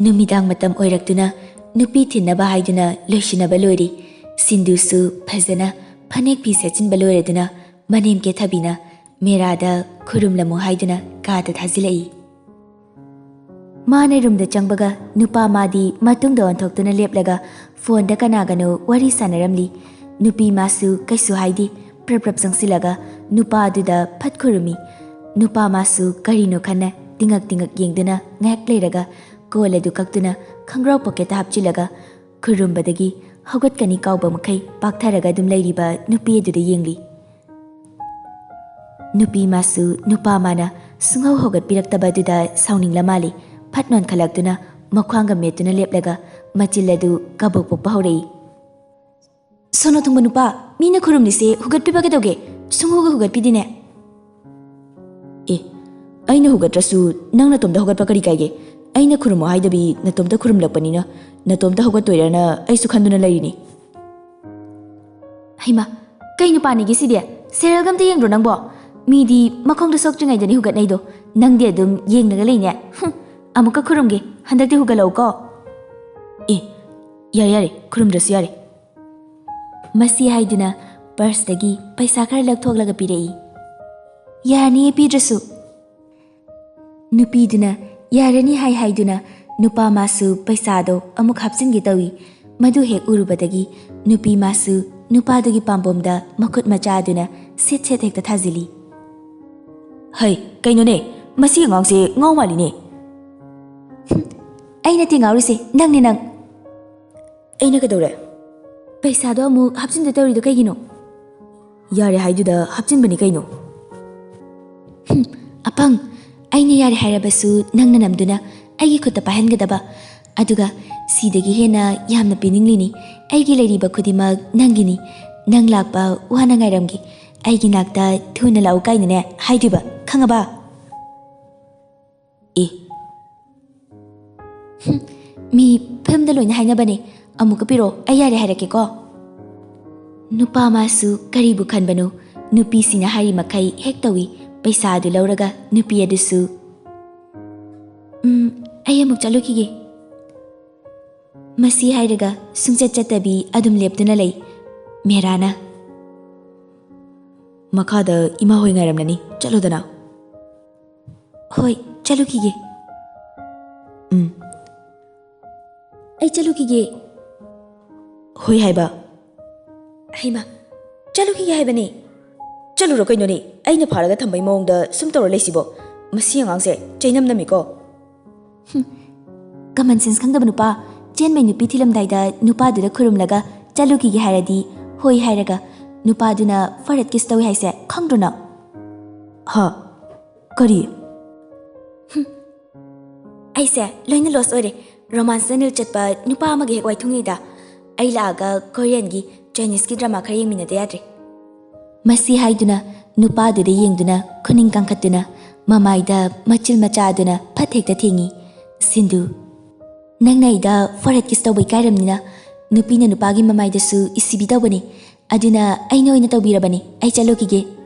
ꯅꯨꯃꯤꯗꯥꯡ ꯃꯇꯝ ꯑꯣꯏꯔꯛꯇꯨꯅ ꯅꯨꯄꯤ ꯊꯤꯟꯅꯕ ꯍꯥꯏꯗꯨꯅ ꯂꯣꯏꯁꯤꯟꯅꯕ ꯂꯣꯏꯔꯤ꯫ ꯁꯤꯟꯗꯨꯁꯨ ꯐꯖꯅ ꯐꯅꯦꯛ ꯐꯤ ꯁꯦꯠꯆꯤꯟꯕ ꯂꯣꯏꯔꯗꯨꯅ ꯃꯅꯦꯝ ꯀꯦꯊꯕꯤꯅ ꯃꯦꯔꯥꯗ ꯈꯨꯔꯨꯝꯂꯝꯃꯨ ꯍꯥꯏꯗꯨꯅ ꯀꯥꯗ ꯊꯥꯖꯤꯜꯂꯛꯏ꯫ ꯃꯥꯅ ꯔꯨꯝꯗ ꯆꯪꯕꯒ ꯅꯨꯄꯥ ꯃꯥꯗꯤ ꯃꯇꯨꯡꯗ ꯑꯣꯟꯊꯣꯛꯇꯨꯅ ꯂꯦꯞꯂꯒ ꯐꯣꯟꯗ ꯀꯅꯥꯒꯅꯣ ꯋꯥꯔꯤ ꯁꯥꯟꯅꯔꯝꯂꯤ꯫ ꯅꯨꯄꯤ ꯃꯥꯁꯨ ꯀꯩꯁꯨ ꯍꯥꯏꯗꯦ, ꯄ꯭ꯔꯞ ꯄ꯭ꯔꯞ ꯆꯪꯁꯤꯜꯂꯒ ꯅꯨꯄꯥ ꯑꯗꯨꯗ ꯐꯠ ꯈꯨꯔꯨꯝꯃꯤ꯫ ꯅꯨꯄꯥ ꯃꯥꯁꯨ ꯀꯔꯤꯅꯣ ꯈꯟꯅ ꯇꯤꯡꯉꯛ ꯇꯤꯡꯉꯛ ꯌꯦꯡꯗꯨꯅ ꯉꯥꯏꯍꯥꯛ ꯂꯩꯔꯒ ꯀꯣꯜ ꯑꯗꯨ ꯀꯛꯇꯨꯅ ꯈꯪꯒ꯭ꯔꯥꯎ ꯄꯣꯀꯦꯠꯇ ꯍꯥꯞꯆꯤꯜꯂꯒ ꯈꯨꯔꯨꯝꯕꯗꯒꯤ ꯍꯧꯒꯠꯀꯅꯤ ꯀꯥꯎꯕ ꯃꯈꯩ ꯄꯥꯛꯊꯔꯒ ꯑꯗꯨꯝ ꯂꯩꯔꯤꯕ ꯅꯨꯄꯤ ꯑꯗꯨꯗ ꯌꯦꯡꯂꯤ꯫ ꯅꯨꯄꯤ ꯃꯥꯁꯨ ꯅꯨꯄꯥ ꯃꯥꯅ ꯁꯨꯡꯍꯧ ꯍꯧꯒꯠꯄꯤꯔꯛꯇꯕ ꯑꯗꯨꯗ ꯁꯥꯎꯅꯤꯡꯂ ꯃꯥꯜꯂꯤ꯫ ꯐꯠ ꯅꯣꯟꯈꯠꯂꯛꯇꯨꯅ ꯃꯈ꯭ꯋꯥꯡꯒ ꯃꯦꯠꯇꯨꯅ ꯂꯦꯞꯂꯒ ꯃꯆꯤꯜ ꯑꯗꯨ ꯀꯕꯣꯛ ꯄꯣꯛꯄ ꯍꯧꯔꯛꯏ꯫ "ꯁꯣꯅꯣ ꯊꯨꯡꯕ ꯅꯨꯄꯥ, ꯃꯤꯅ ꯈꯨꯔꯨꯝꯂꯤꯁꯦ ꯍꯨꯒꯠꯄꯤꯕ ꯀꯩꯗꯧꯒꯦ? ꯁꯨꯡꯍꯨꯒ ꯍꯨꯒꯠꯄꯤꯗꯦꯅꯦ꯫" "ꯑꯦ, ꯑꯩꯅ ꯍꯨꯒꯠꯇ꯭ꯔꯁꯨ ꯅꯪ ꯅꯇꯣꯝꯇ ꯍꯧꯒꯠꯄ ꯀꯔꯤ ꯀꯥꯏꯒꯦ? ꯑꯩꯅ ꯈꯨꯔꯨꯝꯃꯣ ꯍꯥꯏꯗꯕꯤ ꯅꯇꯣꯝꯇ ꯈꯨꯔꯨꯝꯂꯛꯄꯅꯤꯅ ꯅꯇꯣꯝꯇ ꯍꯧꯒꯠꯇꯣꯏꯔꯅ ꯑꯩꯁꯨ ꯈꯟꯗꯨꯅ ꯂꯩꯔꯤꯅꯤ꯫" ꯍꯩꯃꯥ, ꯀꯩ ꯅꯨꯄꯥꯅꯤꯒꯦ ꯁꯤꯗꯤ? ꯁꯦꯔꯦꯜꯒ ꯑꯝꯇ ꯌꯦꯡꯗ꯭ꯔꯣ ꯅꯪꯕꯣ? ꯃꯤꯗꯤ ꯃꯈꯣꯡꯗ ꯁꯣꯛꯇ꯭ꯔꯤꯉꯩꯗꯅꯤ ꯍꯨꯒꯠꯅꯩꯗꯣ, ꯅꯪꯗꯤ ꯑꯗꯨꯝ ꯌꯦꯡꯂꯒ ꯂꯩꯅꯦ꯫ ꯍꯨꯝ, ꯑꯃꯨꯛꯀ ꯈꯨꯔꯨꯝꯒꯦ, ꯍꯟꯗꯛꯇꯤ ꯍꯨꯒꯠꯂꯛꯎꯀꯣ꯫ "ꯑꯦ, ꯌꯥꯔꯦ ꯌꯥꯔꯦ, ꯈꯨꯔꯨꯝꯗ꯭ꯔꯁꯨ ꯌꯥꯔꯦ꯫" ꯃꯁꯤ ꯍꯥꯏꯗꯨꯅ ꯄꯔꯁꯇꯒꯤ ꯄꯩꯁꯥ ꯈꯔ ꯂꯧꯊꯣꯛꯂꯒ ꯄꯤꯔꯛꯏ꯫ "ꯌꯥꯔꯅꯤꯌꯦ, ꯄꯤꯗ꯭ꯔꯁꯨ꯫" ꯅꯨꯄꯤꯗꯨꯅ ꯌꯥꯔꯅꯤ ꯍꯥꯏ ꯍꯥꯏꯗꯨꯅ ꯅꯨꯄꯥ ꯃꯥꯁꯨ ꯄꯩꯁꯥꯗꯣ ꯑꯃꯨꯛ ꯍꯥꯞꯆꯤꯟꯒꯦ ꯇꯧꯏ꯫ ꯃꯗꯨ ꯍꯦꯛ ꯎꯔꯨꯕꯗꯒꯤ ꯅꯨꯄꯤ ꯃꯥꯁꯨ ꯅꯨꯄꯥꯗꯨꯒꯤ ꯄꯥꯝꯕꯣꯝꯗ ꯃꯈꯨꯠ ꯃꯆꯥ ꯑꯗꯨꯅ ꯁꯦꯠ ꯁꯦꯠ ꯍꯦꯛꯇ ꯊꯥꯖꯤꯜꯂꯤ꯫ "ꯍꯩ, ꯀꯩꯅꯣꯅꯦ? ꯃꯁꯤ ꯑꯉꯥꯡꯁꯦ ꯉꯥꯎ ꯃꯥꯜꯂꯤꯅꯦ꯫ ꯍꯨꯝ, ꯑꯩ ꯅꯠꯇꯦ ꯉꯥꯎꯔꯤꯁꯦ, ꯅꯪꯅꯦ ꯅꯪ꯫ ꯑꯩꯅ ꯀꯩꯗꯧꯔꯦ? ꯄꯩꯁꯥꯗꯣ ꯑꯃꯨꯛ ꯍꯥꯞꯆꯤꯟꯗꯣꯏ ꯇꯧꯔꯤꯗꯣ ꯀꯩꯒꯤꯅꯣ?" "ꯌꯥꯔꯦ ꯍꯥꯏꯗꯨꯗ ꯍꯥꯞꯆꯤꯟꯕꯅꯤ ꯀꯩꯅꯣ꯫" "ꯍꯨꯝ, ꯑꯄꯪ, ꯑꯩꯅ ꯌꯥꯔꯦ ꯍꯥꯏꯔꯕꯁꯨ ꯅꯪꯅ ꯅꯝꯗꯨꯅ ꯑꯩꯒꯤ ꯈꯨꯠꯇ ꯄꯥꯏꯍꯟꯒꯗꯕ꯫ ꯑꯗꯨꯒ ꯁꯤꯗꯒꯤ ꯍꯦꯟꯅ ꯌꯥꯝꯅ ꯄꯤꯅꯤꯡꯂꯤꯅꯤ꯫ ꯑꯩꯒꯤ ꯂꯩꯔꯤꯕ ꯈꯨꯗꯤꯡꯃꯛ ꯅꯪꯒꯤꯅꯤ꯫ ꯅꯪ ꯂꯥꯛꯄ ꯋꯥꯅ ꯉꯥꯏꯔꯝꯒꯦ꯫ ꯑꯩꯒꯤ ꯅꯥꯛꯇ ꯊꯨꯅ ꯂꯥꯛꯎ ꯀꯥꯏꯅꯅꯦ ꯍꯥꯏꯗꯣꯏꯕ, ꯈꯪꯉꯕ?" ꯑꯦ꯫ "ꯍꯨꯝ, ꯃꯤ ꯐꯤꯂꯝꯗ ꯂꯣꯏꯅ ꯍꯥꯏꯅꯕꯅꯦ꯫ ꯑꯃꯨꯛꯀ ꯄꯤꯔꯛꯑꯣ, ꯑꯩ ꯌꯥꯔꯦ ꯍꯥꯏꯔꯛꯀꯦꯀꯣ꯫" ꯅꯨꯄꯥ ꯃꯥꯁꯨ ꯀꯔꯤꯕꯨ ꯈꯟꯕꯅꯣ, ꯅꯨꯄꯤꯁꯤꯅ ꯍꯥꯏꯔꯤ ꯃꯈꯩ ꯍꯦꯛ ꯇꯧꯏ꯫ ꯄꯩꯁꯥ ꯑꯗꯨ ꯂꯧꯔꯒ ꯅꯨꯄꯤ ꯑꯗꯨꯁꯨ, "ꯎꯝ, ꯑꯩ ꯑꯃꯨꯛ ꯆꯠꯂꯨꯈꯤꯒꯦ꯫" ꯃꯁꯤ ꯍꯥꯏꯔꯒ ꯁꯨꯡꯆꯠ ꯆꯠꯇꯕꯤ ꯑꯗꯨꯝ ꯂꯦꯞꯇꯨꯅ ꯂꯩ ꯃꯦꯔꯥꯅ꯫ "ꯃꯈꯥꯗ ꯏꯃꯥ ꯍꯣꯏ ꯉꯥꯏꯔꯝꯂꯅꯤ, ꯆꯠꯂꯣꯗꯅ꯫" "ꯍꯣꯏ, ꯆꯠꯂꯨꯈꯤꯒꯦ꯫" "ꯎꯝ, ꯑꯩ ꯆꯠꯂꯨꯈꯤꯒꯦ꯫" "ꯍꯣꯏ ꯍꯥꯏꯕ꯫" "ꯍꯩꯃ, ꯆꯠꯂꯨꯈꯤꯒꯦ ꯍꯥꯏꯕꯅꯦ꯫" "ꯆꯠꯂꯨꯔꯣ ꯀꯩꯅꯣꯅꯦ, ꯑꯩꯅ ꯐꯥꯔꯒ ꯊꯝꯕꯩ ꯃꯑꯣꯡꯗ ꯁꯨꯝ ꯇꯧꯔ ꯂꯩꯁꯤꯕꯣ? ꯃꯁꯤ ꯑꯉꯥꯡꯁꯦ ꯆꯩꯅꯝ ꯅꯝꯃꯤꯀꯣ꯫" "ꯍꯨꯝ, ꯀꯃꯟ ꯁꯦꯟꯁ ꯈꯪꯗꯕ ꯅꯨꯄꯥ꯫ ꯆꯦꯟꯕꯩ ꯅꯨꯄꯤ ꯊꯤꯜꯂꯝꯗꯥꯏꯗ ꯅꯨꯄꯥꯗꯨꯗ ꯈꯨꯔꯨꯝꯂꯒ ꯆꯠꯂꯨꯈꯤꯒꯦ ꯍꯥꯏꯔꯗꯤ ꯍꯣꯏ ꯍꯥꯏꯔꯒ ꯅꯨꯄꯥꯗꯨꯅ ꯐꯔꯠ ꯀꯤꯁ ꯇꯧꯏ ꯍꯥꯏꯁꯦ ꯈꯪꯗ꯭ꯔꯣ ꯅꯪ?" "ꯍꯥ? ꯀꯔꯤ?" "ꯍꯨꯝ, ꯑꯩꯁꯦ ꯂꯣꯏꯅ ꯂꯣꯁ ꯑꯣꯏꯔꯦ꯫ ꯔꯣꯃꯥꯟꯁꯅ ꯅꯤꯜ ꯆꯠꯄ ꯅꯨꯄꯥ ꯑꯃꯒ ꯍꯦꯛ ꯋꯥꯏꯊꯨꯡꯉꯩꯗ ꯑꯩ ꯂꯥꯛꯑꯒ ꯀꯣꯔꯤꯌꯟꯒꯤ ꯆꯥꯏꯅꯤꯁꯀꯤ ꯗ꯭ꯔꯃꯥ ꯈꯔ ꯌꯦꯡꯃꯤꯟꯅꯗ ꯌꯥꯗ꯭ꯔꯦ꯫" ꯃꯁꯤ ꯍꯥꯏꯗꯨꯅ ꯅꯨꯄꯥꯗꯨꯗ ꯌꯦꯡꯗꯨꯅ ꯈꯨꯅꯤꯡ ꯀꯥꯡꯈꯠꯇꯨꯅ ꯃꯃꯥꯏꯗ ꯃꯆꯤꯜ ꯃꯆꯥꯗꯨꯅ ꯐꯠ ꯍꯦꯛꯇ ꯊꯦꯡꯉꯤ꯫ ꯁꯤꯟꯗꯨ, "ꯅꯪꯅ ꯑꯩꯗ ꯐꯣꯔꯍꯦꯗ ꯀꯤꯁ ꯇꯧꯕ ꯏꯀꯥꯏꯔꯝꯅꯤꯅ ꯅꯨꯄꯤꯅ ꯅꯨꯄꯥꯒꯤ ꯃꯃꯥꯏꯗꯁꯨ ꯏꯁꯤꯕꯤ ꯇꯧꯕꯅꯤ꯫ ꯑꯗꯨꯅ ꯑꯩꯅ ꯑꯣꯏꯅ ꯇꯧꯕꯤꯔꯕꯅꯤ꯫ ꯑꯩ ꯆꯠꯂꯨꯈꯤꯒꯦ꯫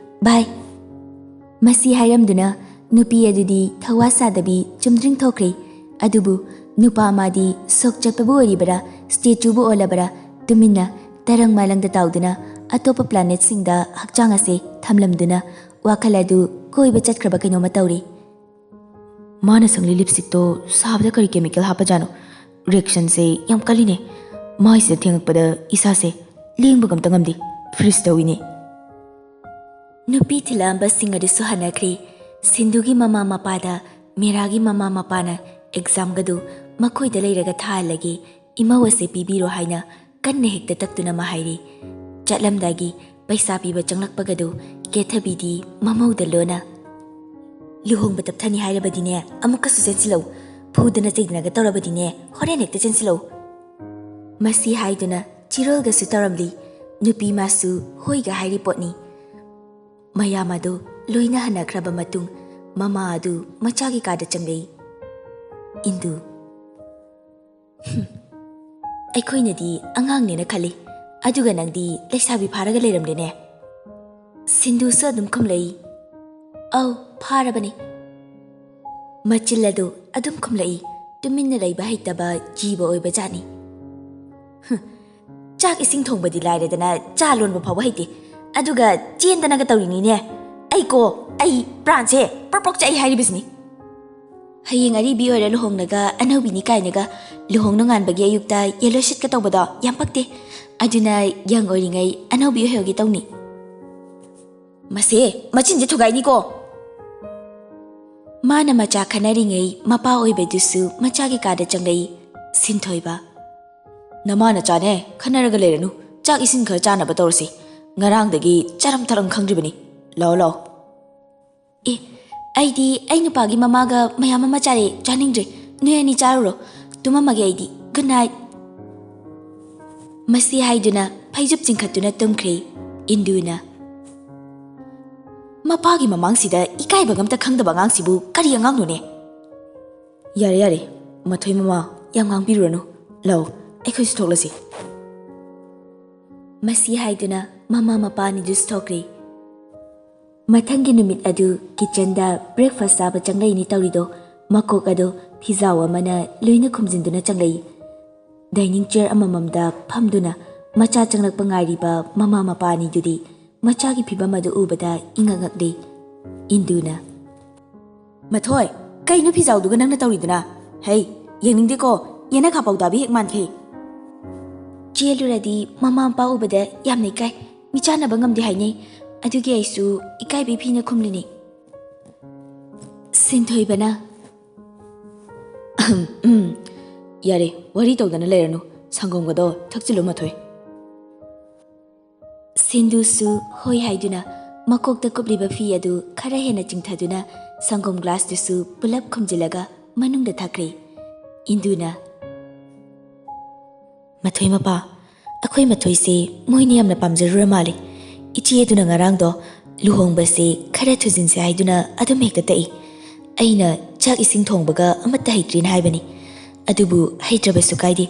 ꯕꯥꯏ꯫" ꯃꯁꯤ ꯍꯥꯏꯔꯝꯗꯨꯅ ꯅꯨꯄꯤ ꯑꯗꯨꯗꯤ ꯊꯧꯋꯥ ꯁꯥꯗꯕꯤ ꯆꯨꯝꯗ꯭ꯔꯤꯡ ꯊꯣꯛꯈ꯭ꯔꯦ꯫ ꯑꯗꯨꯕꯨ ꯅꯨꯄꯥ ꯑꯃꯗꯤ ꯁꯣꯛ ꯆꯠꯄꯕꯨ ꯑꯣꯏꯔꯤꯕꯔꯥ, ꯁ꯭ꯇꯦꯆꯨꯕꯨ ꯑꯣꯜꯂꯕꯔꯥ, ꯇꯨꯃꯤꯟꯅ ꯇꯔꯪ ꯃꯥꯂꯪꯗ ꯇꯥꯎꯗꯨꯅ ꯑꯇꯣꯞꯄ ꯄ꯭ꯂꯥꯅꯦꯠꯁꯤꯡꯗ ꯍꯛꯆꯥꯡ ꯑꯁꯦ ꯊꯝꯂꯝꯗꯨꯅ ꯋꯥꯈꯜ ꯑꯗꯨ ꯀꯣꯏꯕ ꯆꯠꯈ꯭ꯔꯕ ꯀꯩꯅꯣꯝꯃ ꯇꯧꯔꯦ꯫ "ꯃꯥꯅ ꯁꯪꯂꯤ ꯂꯤꯞꯁꯇꯤꯛꯇꯣ ꯁꯥꯕꯗ ꯀꯔꯤ ꯀꯦꯃꯤꯀꯦꯜ ꯍꯥꯞꯄꯖꯥꯠꯅꯣ? ꯔꯤꯌꯦꯛꯁꯟꯁꯦ ꯌꯥꯝ ꯀꯜꯂꯤꯅꯦ꯫ ꯃꯥꯏꯁꯤꯗ ꯊꯦꯡꯉꯛꯄꯗ ꯏꯁꯥꯁꯦ ꯂꯦꯡꯕꯒ ꯑꯝꯇ ꯉꯝꯗꯦ꯫ ꯐ꯭ꯔꯤꯖ ꯇꯧꯏꯅꯦ꯫ ꯅꯨꯄꯤ ꯊꯤꯜꯂꯛꯑꯝꯕꯁꯤꯡ ꯑꯗꯨꯁꯨ ꯍꯟꯅꯈ꯭ꯔꯦ꯫ ꯁꯤꯟꯗꯨꯒꯤ ꯃꯃꯥ ꯃꯄꯥꯗ ꯃꯤꯔꯥꯒꯤ ꯃꯃꯥ ꯃꯄꯥꯅ ꯑꯦꯛꯖꯥꯝꯒꯗꯨ ꯃꯈꯣꯏꯗ ꯂꯩꯔꯒ ꯊꯥꯍꯜꯂꯒꯦ, ꯏꯃꯧ ꯑꯁꯦ ꯄꯤꯕꯤꯔꯣ ꯍꯥꯏꯅ ꯀꯟꯅ ꯍꯦꯛꯇ ꯇꯛꯇꯨꯅ ꯑꯃ ꯍꯥꯏꯔꯤ꯫ ꯆꯠꯂꯝꯗꯥꯏꯒꯤ ꯄꯩꯁꯥ ꯄꯤꯕ ꯆꯪꯂꯛꯄꯒꯗꯨ ꯀꯦꯊꯕꯤꯗꯤ ꯃꯃꯧꯗ ꯂꯣꯟꯅ, "ꯂꯨꯍꯣꯡꯕ ꯇꯞꯊꯅꯤ ꯍꯥꯏꯔꯕꯗꯤꯅꯦ, ꯑꯃꯨꯛꯀꯁꯨ ꯆꯦꯟꯁꯤꯜꯂꯧ꯫ ꯐꯨꯗꯅ ꯆꯩꯗꯅꯒ ꯇꯧꯔꯕꯗꯤꯅꯦ, ꯍꯣꯔꯦꯟ ꯍꯦꯛꯇ ꯆꯦꯟꯁꯤꯜꯂꯧ"꯫ ꯃꯁꯤ ꯍꯥꯏꯗꯨꯅ ꯆꯤꯔꯣꯜꯒꯁꯨ ꯇꯧꯔꯝꯂꯤ꯫ ꯅꯨꯄꯤ ꯃꯥꯁꯨ ꯍꯣꯏꯒ ꯍꯥꯏꯔꯤ ꯄꯣꯠꯅꯤ꯫ ꯃꯌꯥꯝ ꯑꯗꯨ ꯂꯣꯏꯅ ꯍꯟꯅꯈ꯭ꯔꯕ ꯃꯇꯨꯡ, ꯃꯃꯥ ꯑꯗꯨ ꯃꯆꯥꯒꯤ ꯀꯥꯗ ꯆꯪꯂꯛꯏ꯫ ꯏꯟꯗꯨ, "ꯍꯨꯝ, ꯑꯩꯈꯣꯏꯅꯗꯤ ꯑꯉꯥꯡꯅꯦꯅ ꯈꯜꯂꯤ, ꯑꯗꯨꯒ ꯅꯪꯗꯤ ꯂꯩꯁꯥꯕꯤ ꯐꯥꯔꯒ ꯂꯩꯔꯝꯂꯦꯅꯦ"꯫ ꯁꯤꯟꯗꯨꯁꯨ ꯑꯗꯨꯝ ꯈꯨꯝꯂꯛꯏ, "ꯑꯧ, ꯐꯥꯔꯕꯅꯤ"꯫ ꯃꯆꯤꯜ ꯑꯗꯨ ꯑꯗꯨꯝ ꯈꯨꯝꯂꯛꯏ꯫ ꯇꯨꯃꯤꯟꯅ ꯂꯩꯕ ꯍꯩꯇꯕ ꯖꯤꯕ ꯑꯣꯏꯕ ꯖꯥꯠꯅꯤ꯫ "ꯍꯨꯝ, ꯆꯥꯛ ꯏꯁꯤꯡ ꯊꯣꯡꯕꯗꯤ ꯂꯥꯏꯔꯗꯅ, ꯆꯥ ꯂꯣꯟꯕ ꯐꯥꯎꯕ ꯍꯩꯇꯦ, ꯑꯗꯨꯒ ꯆꯦꯟꯗꯅꯒ ꯇꯧꯔꯤꯅꯤꯅꯦ꯫ ꯑꯩꯀꯣ, ꯑꯩ ꯄ꯭ꯔꯥꯟꯁꯦ ꯄ꯭ꯔꯣꯛ ꯄ꯭ꯔꯣꯛ ꯆꯥꯛꯏ ꯍꯥꯏꯔꯤꯕꯁꯤꯅꯤ꯫ ꯍꯌꯦꯡ ꯑꯔꯤꯕꯤ ꯑꯣꯏꯔ ꯂꯨꯍꯣꯡꯂꯒ ꯑꯅꯧꯕꯤꯅꯤ ꯀꯥꯏꯅꯒ ꯂꯨꯍꯣꯡ ꯅꯣꯡꯉꯥꯟꯕꯒꯤ ꯑꯌꯨꯛꯇ ꯌꯦꯜꯂꯣ ꯁꯤꯠꯀ ꯇꯧꯕꯗꯣ ꯌꯥꯝ ꯄꯛꯇꯦ꯫ ꯑꯗꯨꯅ ꯌꯪ ꯑꯣꯏꯔꯤꯉꯩ ꯑꯅꯧꯕꯤ ꯑꯣꯏꯍꯧꯒꯦ ꯇꯧꯅꯤ"꯫ "ꯃꯁꯦ, ꯃꯆꯤꯟꯁꯦ ꯊꯨꯒꯥꯏꯅꯤꯀꯣ"꯫ ꯃꯥꯅ ꯃꯆꯥ ꯈꯟꯅꯔꯤꯉꯩ ꯃꯄꯥ ꯑꯣꯏꯕꯗꯨꯁꯨ ꯃꯆꯥꯒꯤ ꯀꯥꯗ ꯆꯪꯂꯛꯏ꯫ ꯁꯤꯟꯊꯣꯏꯕ, "ꯅꯃꯥ ꯅꯆꯥꯅꯦ, ꯈꯟꯅꯔꯒ ꯂꯩꯔꯅꯨ꯫ ꯆꯥꯛ ꯏꯁꯤꯡ ꯈꯔ ꯆꯥꯅꯕ ꯇꯧꯔꯁꯤ꯫ ꯉꯔꯥꯡꯗꯒꯤ ꯆꯥꯔꯝ ꯊꯛꯂꯝ ꯈꯪꯗ꯭ꯔꯤꯕꯅꯤ꯫ ꯂꯥꯛꯑꯣ, ꯂꯥꯛꯑꯣ"꯫ "ꯑꯦ, ꯑꯩꯗꯤ ꯑꯩ ꯅꯨꯄꯥꯒꯤ ꯃꯃꯥꯒ ꯃꯌꯥꯝ ꯑꯃ ꯆꯥꯔꯦ, ꯆꯥꯅꯤꯡꯗ꯭ꯔꯦ꯫ ꯅꯣꯏ ꯑꯅꯤ ꯆꯥꯔꯨꯔꯣ꯫ ꯇꯨꯝꯃꯝꯃꯒꯦ ꯑꯩꯗꯤ꯫ Good night". ꯃꯁꯤ ꯍꯥꯏꯗꯨꯅ ꯐꯩꯖꯨꯞ ꯆꯤꯡꯈꯠꯇꯨꯅ ꯇꯨꯝꯈ꯭ꯔꯦ꯫ ꯏꯟꯗꯨꯅ, "ꯃꯄꯥꯒꯤ ꯃꯃꯥꯡꯁꯤꯗ ꯏꯀꯥꯏꯕꯒ ꯑꯝꯇ ꯈꯪꯗꯕ ꯑꯉꯥꯡꯁꯤꯕꯨ ꯀꯔꯤ ꯑꯉꯥꯡꯅꯣꯅꯦ?" "ꯌꯥꯔꯦ, ꯌꯥꯔꯦ, ꯃꯊꯣꯏ ꯃꯃꯥ, ꯌꯥꯝ ꯉꯥꯡꯕꯤꯔꯨꯔꯅꯨ꯫ ꯂꯥꯛꯑꯣ, ꯑꯩꯈꯣꯏꯁꯨ ꯊꯣꯛꯂꯁꯤ"꯫ ꯃꯁꯤ ꯍꯥꯏꯗꯨꯅ ꯃꯃꯥ ꯃꯄꯥ ꯑꯅꯤꯗꯨꯁꯨ ꯊꯣꯛꯈ꯭ꯔꯦ꯫ ꯃꯊꯪꯒꯤ ꯅꯨꯃꯤꯠ ꯑꯗꯨ ꯀꯤꯆꯟꯗ ꯕ꯭ꯔꯦꯛꯐꯥꯁ ꯆꯥꯕ ꯆꯪꯂꯛꯏꯅꯤ ꯇꯧꯔꯤꯗꯣ꯫ ꯃꯀꯣꯛ ꯑꯗꯣ ꯐꯤꯖꯥꯎ ꯑꯃꯅ ꯂꯣꯏꯅ ꯈꯨꯝꯖꯤꯟꯗꯨꯅ ꯆꯪꯂꯛꯏ꯫ ꯗꯥꯏꯅꯤꯡ ꯆꯤꯌꯔ ꯑꯃꯃꯝꯗ ꯐꯝꯗꯨꯅ ꯃꯆꯥ ꯆꯪꯂꯛꯄ ꯉꯥꯏꯔꯤꯕ ꯃꯃꯥ ꯃꯄꯥ ꯑꯅꯤꯗꯨꯗꯤ ꯃꯆꯥꯒꯤ ꯐꯤꯕꯝ ꯑꯗꯨ ꯎꯕꯗ ꯏꯉꯛ ꯉꯛꯂꯤ꯫ ꯏꯟꯗꯨꯅ, "ꯃꯊꯣꯏ, ꯀꯩꯅꯣ ꯐꯤꯖꯥꯎꯗꯨꯒ ꯅꯪꯅ ꯇꯧꯔꯤꯗꯨꯅ? ꯍꯩ, ꯌꯦꯡꯅꯤꯡꯗꯦꯀꯣ, ꯌꯦꯅꯈꯥ ꯄꯧꯗꯥꯕꯤ ꯍꯦꯛ ꯃꯥꯟꯈꯤ"꯫ ꯆꯦꯜꯂꯨꯔꯗꯤ ꯃꯃꯥ ꯃꯄꯥ ꯎꯕꯗ ꯌꯥꯝꯅ ꯏꯀꯥꯏ, ꯃꯤꯆꯥꯟꯅꯕ ꯉꯝꯗꯦ ꯍꯥꯏꯅꯩ꯫ ꯑꯗꯨꯒꯤ ꯑꯩꯁꯨ ꯏꯀꯥꯏꯕꯤ ꯐꯤꯅ ꯈꯨꯝꯂꯤꯅꯤ꯫ ꯁꯤꯟꯊꯣꯏꯕꯅ, "ꯎꯝ, ꯌꯥꯔꯦ, ꯋꯥꯔꯤ ꯇꯧꯗꯅ ꯂꯩꯔꯅꯨ꯫ ꯁꯪꯒꯣꯝꯒꯗꯣ ꯊꯛꯆꯤꯜꯂꯨ, ꯃꯊꯣꯏ꯫" ꯁꯤꯟꯗꯨꯁꯨ ꯍꯣꯏ ꯍꯥꯏꯗꯨꯅ ꯃꯀꯣꯛꯇ ꯀꯨꯞꯂꯤꯕ ꯐꯤ ꯑꯗꯨ ꯈꯔ ꯍꯦꯟꯅ ꯆꯤꯡꯊꯗꯨꯅ ꯁꯪꯒꯣꯝ ꯒ꯭ꯂꯥꯁꯇꯨꯁꯨ ꯄꯨꯂꯞ ꯈꯨꯝꯖꯤꯜꯂꯒ ꯃꯅꯨꯡꯗ ꯊꯛꯈ꯭ꯔꯦ꯫ ꯏꯟꯗꯨꯅ, "ꯃꯊꯣꯏ ꯃꯄꯥ, ꯑꯩꯈꯣꯏ ꯃꯊꯣꯏꯁꯦ ꯃꯣꯏꯅ ꯌꯥꯝꯅ ꯄꯥꯝꯖꯔꯨꯔ ꯃꯥꯜꯂꯦ꯫ ꯏꯆꯦ ꯑꯗꯨꯅ ꯉꯔꯥꯡꯗꯣ ꯂꯨꯍꯣꯡꯕꯁꯦ ꯈꯔ ꯊꯨꯖꯤꯟꯁꯦ ꯍꯥꯏꯗꯨꯅ ꯑꯗꯨꯝ ꯍꯦꯛꯇ ꯇꯛꯏ꯫ ꯑꯩꯅ ꯆꯥꯛ ꯏꯁꯤꯡ ꯊꯣꯡꯕꯒ ꯑꯃꯠꯇ ꯍꯩꯇ꯭ꯔꯦꯅ ꯍꯥꯏꯕꯅꯤ꯫ ꯑꯗꯨꯕꯨ ꯍꯩꯇ꯭ꯔꯕꯁꯨ ꯀꯥꯏꯗꯦ,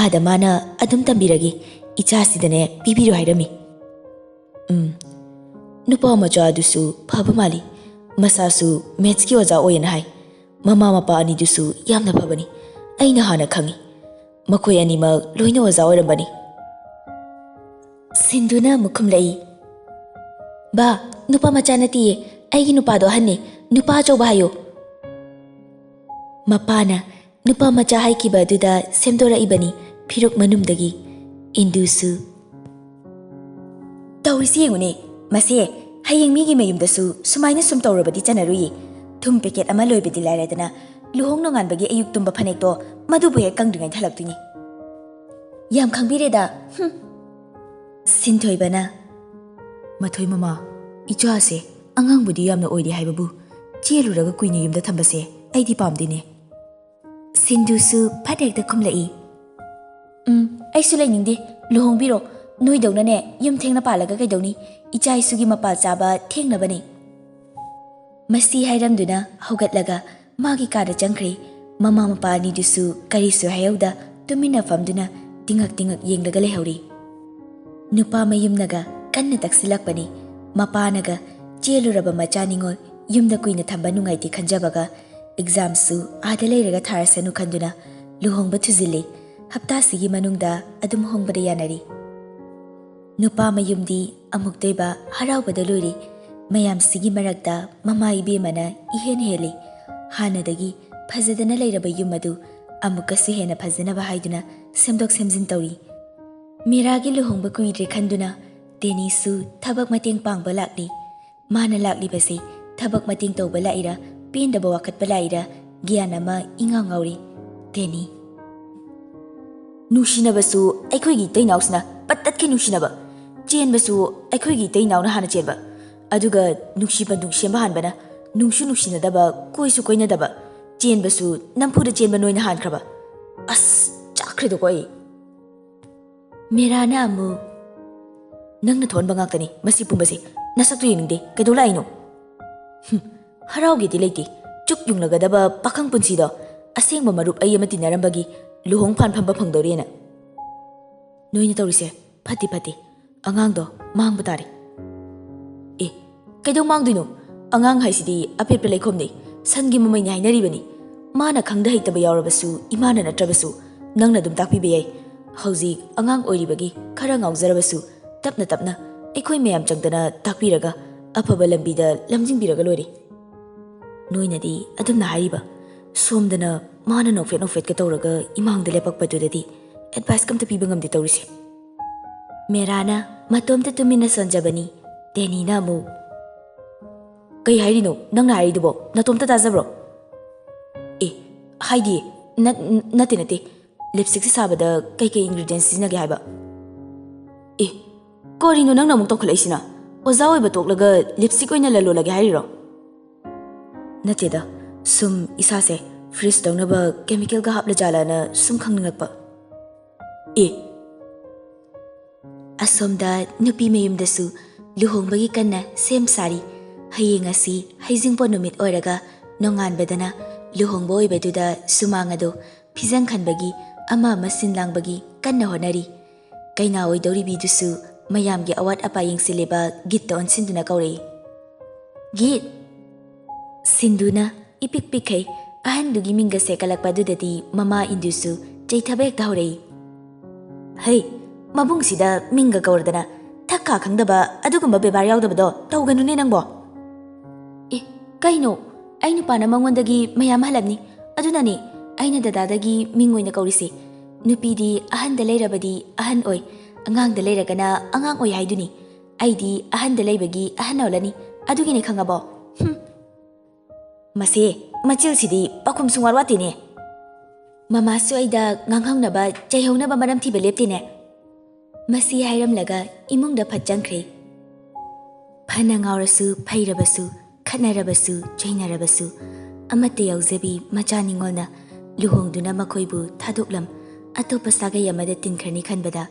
ꯑꯥꯗ ꯃꯥꯅ ꯑꯗꯨꯝ ꯇꯝꯕꯤꯔꯒꯦ, ꯏꯆꯥꯁꯤꯗꯅꯦ ꯄꯤꯕꯤꯔꯣ ꯍꯥꯏꯔꯝꯃꯤ꯫" ꯎꯝ, ꯅꯨꯄꯥ ꯃꯆꯥ ꯑꯗꯨꯁꯨ ꯐꯕ ꯃꯥꯜꯂꯤ꯫ ꯃꯁꯥꯁꯨ ꯃꯦꯠꯁꯀꯤ ꯑꯣꯖꯥ ꯑꯣꯏꯌꯦꯅ ꯍꯥꯏ꯫ ꯃꯃꯥ ꯃꯄꯥ ꯑꯅꯤꯗꯨꯁꯨ ꯌꯥꯝꯅ ꯐꯕꯅꯤ꯫ ꯑꯩꯅ ꯍꯥꯟꯅ ꯈꯪꯉꯤ꯫ ꯃꯈꯣꯏ ꯑꯅꯤꯃꯛ ꯂꯣꯏꯅ ꯑꯣꯖꯥ ꯑꯣꯏꯔꯝꯕꯅꯤ꯫ ꯁꯤꯟꯗꯨꯅ ꯑꯃꯨꯛ ꯈꯨꯝꯂꯛꯏ, "ꯕꯥ, ꯅꯨꯄꯥ ꯃꯆꯥ ꯅꯠꯇꯤꯌꯦ, ꯑꯩꯒꯤ ꯅꯨꯄꯥꯗꯣ ꯑꯍꯟꯅꯤ, ꯅꯨꯄꯥ ꯑꯆꯧꯕ ꯍꯥꯏꯌꯣ꯫" ꯃꯄꯥꯅ ꯅꯨꯄꯥ ꯃꯆꯥ ꯍꯥꯏꯈꯤꯕ ꯑꯗꯨꯗ ꯁꯦꯝꯗꯣꯔꯛꯏꯕꯅꯤ ꯐꯤꯔꯨꯛ ꯃꯅꯨꯡꯗꯒꯤ꯫ ꯏꯟꯗꯨꯁꯨ, "ꯇꯧꯔꯤꯁꯤ ꯌꯦꯡꯉꯨꯅꯦ, ꯃꯁꯦ ꯍꯌꯦꯡ ꯃꯤꯒꯤ ꯃꯌꯨꯝꯗꯁꯨ ꯁꯨꯃꯥꯏꯅ ꯁꯨꯝ ꯇꯧꯔꯕꯗꯤ ꯆꯠꯅꯔꯨꯏꯌꯦ꯫ ꯊꯨꯝ ꯄꯦꯀꯦꯠ ꯑꯃ ꯂꯣꯏꯕꯗꯤ ꯂꯥꯏꯔꯗꯅ, ꯂꯨꯍꯣꯡ ꯅꯣꯡꯉꯥꯟꯕꯒꯤ ꯑꯌꯨꯛ ꯇꯨꯝꯕ ꯐꯅꯦꯛꯇꯣ ꯃꯗꯨꯕꯨ ꯍꯦꯛ ꯀꯪꯗ꯭ꯔꯤꯉꯩ ꯊꯜꯂꯛꯇꯣꯏꯅꯤ꯫ ꯌꯥꯝ ꯈꯪꯕꯤꯔꯦꯗ, ꯍꯨꯝ꯫" ꯁꯤꯟꯊꯣꯏꯕꯅ, "ꯃꯊꯣꯏ ꯃꯃꯥ, ꯏꯆꯥꯁꯦ ꯑꯉꯥꯡꯕꯨꯗꯤ ꯌꯥꯝꯅ ꯑꯣꯏꯔꯤ ꯍꯥꯏꯕꯕꯨ, ꯆꯦꯜꯂꯨꯔꯒ ꯀꯨꯏꯅ ꯌꯨꯝꯗ ꯊꯝꯕꯁꯦ ꯑꯩꯗꯤ ꯄꯥꯝꯗꯦꯅꯦ꯫" ꯁꯤꯟꯗꯨꯁꯨ ꯐꯠ ꯍꯦꯛꯇ ꯈꯨꯝꯂꯛꯏ, "ꯎꯝ, ꯑꯩꯁꯨ ꯂꯩꯅꯤꯡꯗꯦ꯫ ꯂꯨꯍꯣꯡꯕꯤꯔꯣ꯫ ꯅꯣꯏꯗꯧꯅꯅꯦ ꯌꯨꯝ ꯊꯦꯡꯅ ꯄꯥꯜꯂꯒ ꯀꯩꯗꯧꯅꯤ? ꯏꯆꯥ ꯏꯁꯨꯒꯤ ꯃꯄꯥꯜ ꯆꯥꯕ ꯊꯦꯡꯅꯕꯅꯦ꯫" ꯃꯁꯤ ꯍꯥꯏꯔꯝꯗꯨꯅ ꯍꯧꯒꯠꯂꯒ ꯃꯥꯒꯤ ꯀꯥꯗ ꯆꯪꯈ꯭ꯔꯦ꯫ ꯃꯃꯥ ꯃꯄꯥ ꯑꯅꯤꯗꯨꯁꯨ ꯀꯔꯤꯁꯨ ꯍꯥꯏꯍꯧꯗ ꯇꯨꯃꯤꯟꯅ ꯐꯝꯗꯨꯅ ꯇꯤꯉꯛ ꯇꯤꯉꯛ ꯌꯦꯡꯂꯒ ꯂꯩꯍꯧꯔꯤ꯫ ꯅꯨꯄꯥ ꯃꯌꯨꯝꯅꯒ ꯀꯟꯅ ꯇꯛꯁꯤꯜꯂꯛꯄꯅꯤ꯫ ꯃꯄꯥꯅꯒ ꯆꯦꯜꯂꯨꯔꯕ ꯃꯆꯥ ꯅꯤꯉꯣꯜ ꯌꯨꯝꯗ ꯀꯨꯏꯅ ꯊꯝꯕ ꯅꯨꯡꯉꯥꯏꯇꯦ ꯈꯟꯖꯕꯒ, ꯑꯦꯛꯖꯥꯝꯁꯨ ꯑꯥꯗ ꯂꯩꯔꯒ ꯊꯥꯔꯁꯅꯨ ꯈꯟꯗꯨꯅ ꯂꯨꯍꯣꯡꯕ ꯊꯨꯖꯤꯜꯂꯤ꯫ ꯍꯞꯇꯥꯁꯤꯒꯤ ꯃꯅꯨꯡꯗ ꯑꯗꯨꯝ ꯍꯣꯡꯕꯗ ꯌꯥꯅꯔꯤ꯫ ꯅꯨꯄꯥ ꯃꯌꯨꯝꯗꯤ ꯑꯃꯨꯛꯇꯣꯏꯕ ꯍꯔꯥꯎꯕꯗ ꯂꯣꯏꯔꯤ꯫ ꯃꯌꯥꯝꯁꯤꯒꯤ ꯃꯔꯛꯇ ꯃꯃꯥ ꯏꯕꯦꯝꯃꯅ ꯏꯍꯦꯟ ꯍꯦꯜꯂꯤ꯫ ꯍꯥꯟꯅꯗꯒꯤ ꯐꯖꯗꯅ ꯂꯩꯔꯕ ꯌꯨꯝ ꯑꯗꯨ ꯑꯃꯨꯛꯀꯁꯨ ꯍꯦꯟꯅ ꯐꯖꯅꯕ ꯍꯥꯏꯗꯨꯅ ꯁꯦꯝꯗꯣꯛ ꯁꯦꯝꯖꯤꯟ ꯇꯧꯔꯤ꯫ ꯃꯤꯔꯥꯒꯤ ꯂꯨꯍꯣꯡꯕ ꯀꯨꯏꯗ꯭ꯔꯦ ꯈꯟꯗꯨꯅ ꯗꯦꯅꯤꯁꯁꯨ ꯊꯕꯛ ꯃꯇꯦꯡ ꯄꯥꯡꯕ ꯂꯥꯛꯂꯤ꯫ ꯃꯥꯅ ꯂꯥꯛꯂꯤꯕꯁꯤ ꯊꯕꯛ ꯃꯇꯦꯡ ꯇꯧꯕ ꯂꯥꯛꯏꯔꯥ, ꯄꯦꯟꯗꯕ ꯋꯥꯀꯠꯄ ꯂꯥꯛꯏꯔꯥ, ꯒ꯭ꯌꯥꯟ ꯑꯃ ꯏꯉꯥꯎ ꯉꯥꯎꯔꯤ꯫ ꯗꯦꯅꯤ꯫ ꯅꯨꯡꯁꯤꯅꯕꯁꯨ ꯑꯩꯈꯣꯏꯒꯤ ꯏꯇꯩꯅꯥꯎꯁꯤꯅ ꯄꯠꯇꯠꯀꯤ ꯅꯨꯡꯁꯤꯅꯕ, ꯆꯦꯟꯕꯁꯨ ꯑꯩꯈꯣꯏꯒꯤ ꯏꯇꯩꯅꯥꯎꯅ ꯍꯥꯟꯅ ꯆꯦꯟꯕ, ꯑꯗꯨꯒ ꯅꯨꯡꯁꯤ ꯄꯟꯊꯨꯡ ꯁꯦꯝꯕ ꯍꯥꯟꯕꯅ ꯅꯨꯡꯁꯨ ꯅꯨꯡꯁꯤꯅꯗꯕ, ꯀꯣꯏꯁꯨ ꯀꯣꯏꯅꯗꯕ, ꯆꯦꯟꯕꯁꯨ ꯅꯝꯐꯨꯗ ꯆꯦꯟꯕ ꯅꯣꯏꯅ ꯍꯥꯟꯈ꯭ꯔꯕ꯫ ꯑꯁ, ꯆꯥꯛꯈ꯭ꯔꯦꯗꯀꯣ ꯑꯩ꯫ ꯃꯦꯔꯥꯅ ꯑꯃꯨꯛ, "ꯅꯪꯅ ꯊꯣꯛꯍꯟꯕ ꯉꯥꯛꯇꯅꯤ ꯃꯁꯤ ꯄꯨꯝꯕꯁꯦ꯫ ꯅꯁꯛꯇꯨ ꯌꯦꯡꯅꯤꯡꯗꯦ꯫ ꯀꯩꯗꯧ ꯂꯥꯛꯏꯅꯣ?" "ꯍꯨꯝ, ꯍꯔꯥꯎꯒꯦꯗꯤ ꯂꯩꯇꯦ꯫ ꯆꯨꯛ ꯌꯨꯡꯂꯒꯗꯕ ꯄꯥꯈꯪ ꯄꯨꯟꯁꯤꯗꯣ ꯑꯁꯦꯡꯕ ꯃꯔꯨꯞ ꯑꯩ ꯑꯃ ꯇꯤꯟꯅꯔꯝꯕꯒꯤ ꯂꯨꯍꯣꯡ ꯐꯥꯟ ꯐꯝꯕ ꯐꯪꯗꯧꯔꯦꯅ꯫ ꯅꯣꯏꯅ ꯇꯧꯔꯤꯁꯦ ꯐꯠꯇꯤ ꯐꯠꯇꯦ꯫ ꯑꯉꯥꯡꯗꯣ ꯃꯥꯡꯕ ꯇꯥꯔꯦ꯫" "ꯑꯦ, ꯀꯩꯗꯧ ꯃꯥꯡꯗꯣꯏꯅꯣ? ꯑꯉꯥꯡ ꯍꯥꯏꯁꯤꯗꯤ ꯑꯄꯦꯠꯄ ꯂꯩꯈꯣꯝꯅꯤ, ꯁꯟꯒꯤ ꯃꯃꯩꯅꯤ ꯍꯥꯏꯅꯔꯤꯕꯅꯤ꯫ ꯃꯥꯅ ꯈꯪꯗ ꯍꯩꯇꯕ ꯌꯥꯎꯔꯕꯁꯨ ꯏꯃꯥꯅ ꯅꯠꯇ꯭ꯔꯕꯁꯨ ꯅꯪꯅ ꯑꯗꯨꯝ ꯇꯥꯛꯄꯤꯕ ꯌꯥꯏ꯫ ꯍꯧꯖꯤꯛ ꯑꯉꯥꯡ ꯑꯣꯏꯔꯤꯕꯒꯤ ꯈꯔ ꯉꯥꯎꯖꯔꯕꯁꯨ ꯇꯞꯅ ꯇꯞꯅ ꯑꯩꯈꯣꯏ ꯃꯌꯥꯝ ꯆꯪꯗꯅ ꯇꯥꯛꯄꯤꯔꯒ ꯑꯐꯕ ꯂꯝꯕꯤꯗ ꯂꯝꯖꯤꯡꯕꯤꯔꯒ ꯂꯣꯏꯔꯦ꯫ ꯅꯣꯏꯅꯗꯤ ꯑꯗꯨꯝꯅ ꯍꯥꯏꯔꯤꯕ, ꯁꯣꯝꯗꯅ ꯃꯥꯅ ꯅꯣꯛꯐꯦꯠ ꯅꯣꯛꯐꯦꯠꯀ ꯇꯧꯔꯒ ꯏꯃꯥꯡꯗ ꯂꯦꯞꯄꯛꯄꯗꯨꯗꯗꯤ ꯑꯦꯗꯚꯥꯏꯁ ꯀꯝꯇ ꯄꯤꯕ ꯉꯝꯗꯦ ꯇꯧꯔꯤꯁꯦ꯫" ꯃꯦꯔꯥꯅ ꯃꯇꯣꯝꯇ ꯇꯨꯃꯤꯟꯅ ꯁꯣꯟꯖꯕꯅꯤ꯫ ꯗꯦꯅꯤꯅ ꯑꯃꯨꯛ, "ꯀꯩ ꯍꯥꯏꯔꯤꯅꯣ ꯅꯪꯅ ꯍꯥꯏꯔꯤꯗꯨꯕꯣ? ꯅꯇꯣꯝꯇ ꯇꯥꯖꯕ꯭ꯔꯣ?" "ꯑꯦ, ꯍꯥꯏꯗꯤ, ꯅꯠ-, ꯅꯠꯇꯦ, ꯅꯠꯇꯦ꯫ ꯂꯤꯞꯁꯇꯤꯛꯁꯦ ꯁꯥꯕꯗ ꯀꯩꯀꯩ ꯏꯟꯒ꯭ꯔꯤꯗꯤꯌꯦꯟꯁ ꯁꯤꯖꯤꯟꯅꯒꯦ ꯍꯥꯏꯕ?" "ꯑꯦ, ꯀꯔꯤꯅꯣ ꯅꯪꯅ ꯑꯃꯨꯛ ꯇꯧꯈꯠꯂꯛꯏꯁꯤꯅ? ꯑꯣꯖꯥ ꯑꯣꯏꯕ ꯇꯣꯛꯂꯒ ꯂꯤꯞꯁꯇꯤꯛ ꯑꯣꯏꯅ ꯂꯂꯣꯜꯂꯒꯦ ꯍꯥꯏꯔꯤꯔꯣ?" "ꯅꯠꯇꯦꯗ, ꯁꯨꯝ ꯏꯁꯥꯁꯦ ꯐ꯭ꯔꯤꯖ ꯇꯧꯅꯕ ꯀꯦꯃꯤꯀꯦꯜꯒ ꯍꯥꯞꯂꯖꯥꯠꯂꯅ ꯁꯨꯝ ꯈꯪꯅꯤꯡꯂꯛꯄ꯫" "ꯑꯦ, ꯑꯁꯣꯝꯗ ꯅꯨꯄꯤ ꯃꯌꯨꯝꯗꯁꯨ ꯂꯨꯍꯣꯡꯕꯒꯤ ꯀꯟꯅ ꯁꯦꯝ ꯁꯥꯔꯤ꯫ ꯍꯌꯦꯡ ꯑꯁꯤ ꯍꯩꯖꯤꯡꯄꯣꯠ ꯅꯨꯃꯤꯠ ꯑꯣꯏꯔꯒ ꯅꯣꯡꯉꯥꯟꯕꯗꯅ ꯂꯨꯍꯣꯡꯕ ꯑꯣꯏꯕꯗꯨꯗ ꯁꯨꯃꯥꯡ ꯑꯗꯨ ꯐꯤꯖꯪ ꯈꯟꯕꯒꯤ, ꯑꯃ ꯑꯃ ꯁꯤꯟ ꯂꯥꯡꯕꯒꯤ ꯀꯟꯅ ꯍꯣꯠꯅꯔꯤ꯫ ꯀꯩꯅꯥ ꯑꯣꯏꯗꯧꯔꯤꯕꯤꯗꯨꯁꯨ ꯃꯌꯥꯝꯒꯤ ꯑꯋꯥꯠ ꯑꯄꯥ ꯌꯦꯡꯁꯤꯜꯂꯤꯕ ꯒꯤꯠꯇ ꯑꯣꯟꯁꯤꯟꯗꯨꯅ ꯀꯧꯔꯛꯏ꯫" "ꯒꯤꯠ!" ꯁꯤꯟꯗꯨꯅ ꯏꯄꯤꯛ ꯄꯤꯛꯈꯩ ꯑꯍꯟꯗꯨꯒꯤ ꯃꯤꯡꯒ ꯁꯦꯀꯠꯂꯛꯄ ꯑꯗꯨꯗꯗꯤ ꯃꯃꯥ ꯏꯟꯗꯨꯁꯨ ꯆꯩꯊꯕ ꯍꯦꯛꯇ ꯍꯧꯔꯛꯏ꯫ "ꯍꯩ, ꯃꯕꯨꯡꯁꯤꯗ ꯃꯤꯡꯒ ꯀꯧꯔꯗꯅ ꯊꯛ ꯈꯥ ꯈꯪꯗꯕ ꯑꯗꯨꯒꯨꯝꯕ ꯕꯦꯕꯥꯔ ꯌꯥꯎꯗꯕꯗꯣ ꯇꯧꯒꯅꯨꯅꯦ ꯅꯪꯕꯣ!" "ꯑꯦ, ꯀꯩꯅꯣ? ꯑꯩ ꯅꯨꯄꯥꯅ ꯃꯉꯣꯟꯗꯒꯤ ꯃꯌꯥꯝ ꯍꯜꯂꯝꯅꯤ꯫ ꯑꯗꯨꯅꯅꯦ ꯑꯩꯅ ꯗꯗꯥꯗꯒꯤ ꯃꯤꯡ ꯑꯣꯏꯅ ꯀꯧꯔꯤꯁꯦ꯫ ꯅꯨꯄꯤꯗꯤ ꯑꯍꯟꯗ ꯂꯩꯔꯕꯗꯤ ꯑꯍꯟ ꯑꯣꯏ, ꯑꯉꯥꯡꯗ ꯂꯩꯔꯒꯅ ꯑꯉꯥꯡ ꯑꯣꯏ ꯍꯥꯏꯗꯨꯅꯤ꯫ ꯑꯩꯗꯤ ꯑꯍꯟꯗ ꯂꯩꯕꯒꯤ ꯑꯍꯟ ꯑꯣꯜꯂꯅꯤ, ꯑꯗꯨꯒꯤꯅꯦ ꯈꯪꯉꯕꯣ? ꯍꯨꯝ꯫ ꯃꯁꯤ, ꯃꯆꯤꯜꯁꯤꯗꯤ ꯄꯥꯈꯨꯝ ꯁꯨꯡꯋꯥꯠ ꯋꯥꯠꯇꯦꯅꯦ꯫ ꯃꯃꯥꯁꯨ ꯑꯩꯗ ꯉꯥꯡꯍꯧꯅꯕ, ꯆꯩꯍꯧꯅꯕ ꯃꯔꯝ ꯊꯤꯕ ꯂꯦꯞꯇꯦꯅꯦ꯫ ꯃꯁꯤ ꯍꯥꯏꯔꯝꯂꯒ ꯏꯃꯨꯡꯗ ꯐꯠ ꯆꯪꯈ꯭ꯔꯦ꯫ ꯐꯅ ꯉꯥꯎꯔꯁꯨ, ꯐꯩꯔꯕꯁꯨ, ꯈꯠꯅꯔꯕꯁꯨ, ꯆꯩꯅꯔꯕꯁꯨ, ꯑꯃꯠꯇ ꯌꯥꯎꯖꯕꯤ ꯃꯆꯥ ꯅꯤꯉꯣꯜꯅ ꯂꯨꯍꯣꯡꯗꯨꯅ ꯃꯈꯣꯏꯕꯨ ꯊꯥꯗꯣꯛꯂꯝ ꯑꯇꯣꯞꯄ ꯁꯥꯒꯩ ꯑꯃꯗ ꯇꯤꯟꯈ꯭ꯔꯅꯤ ꯈꯟꯕꯗ,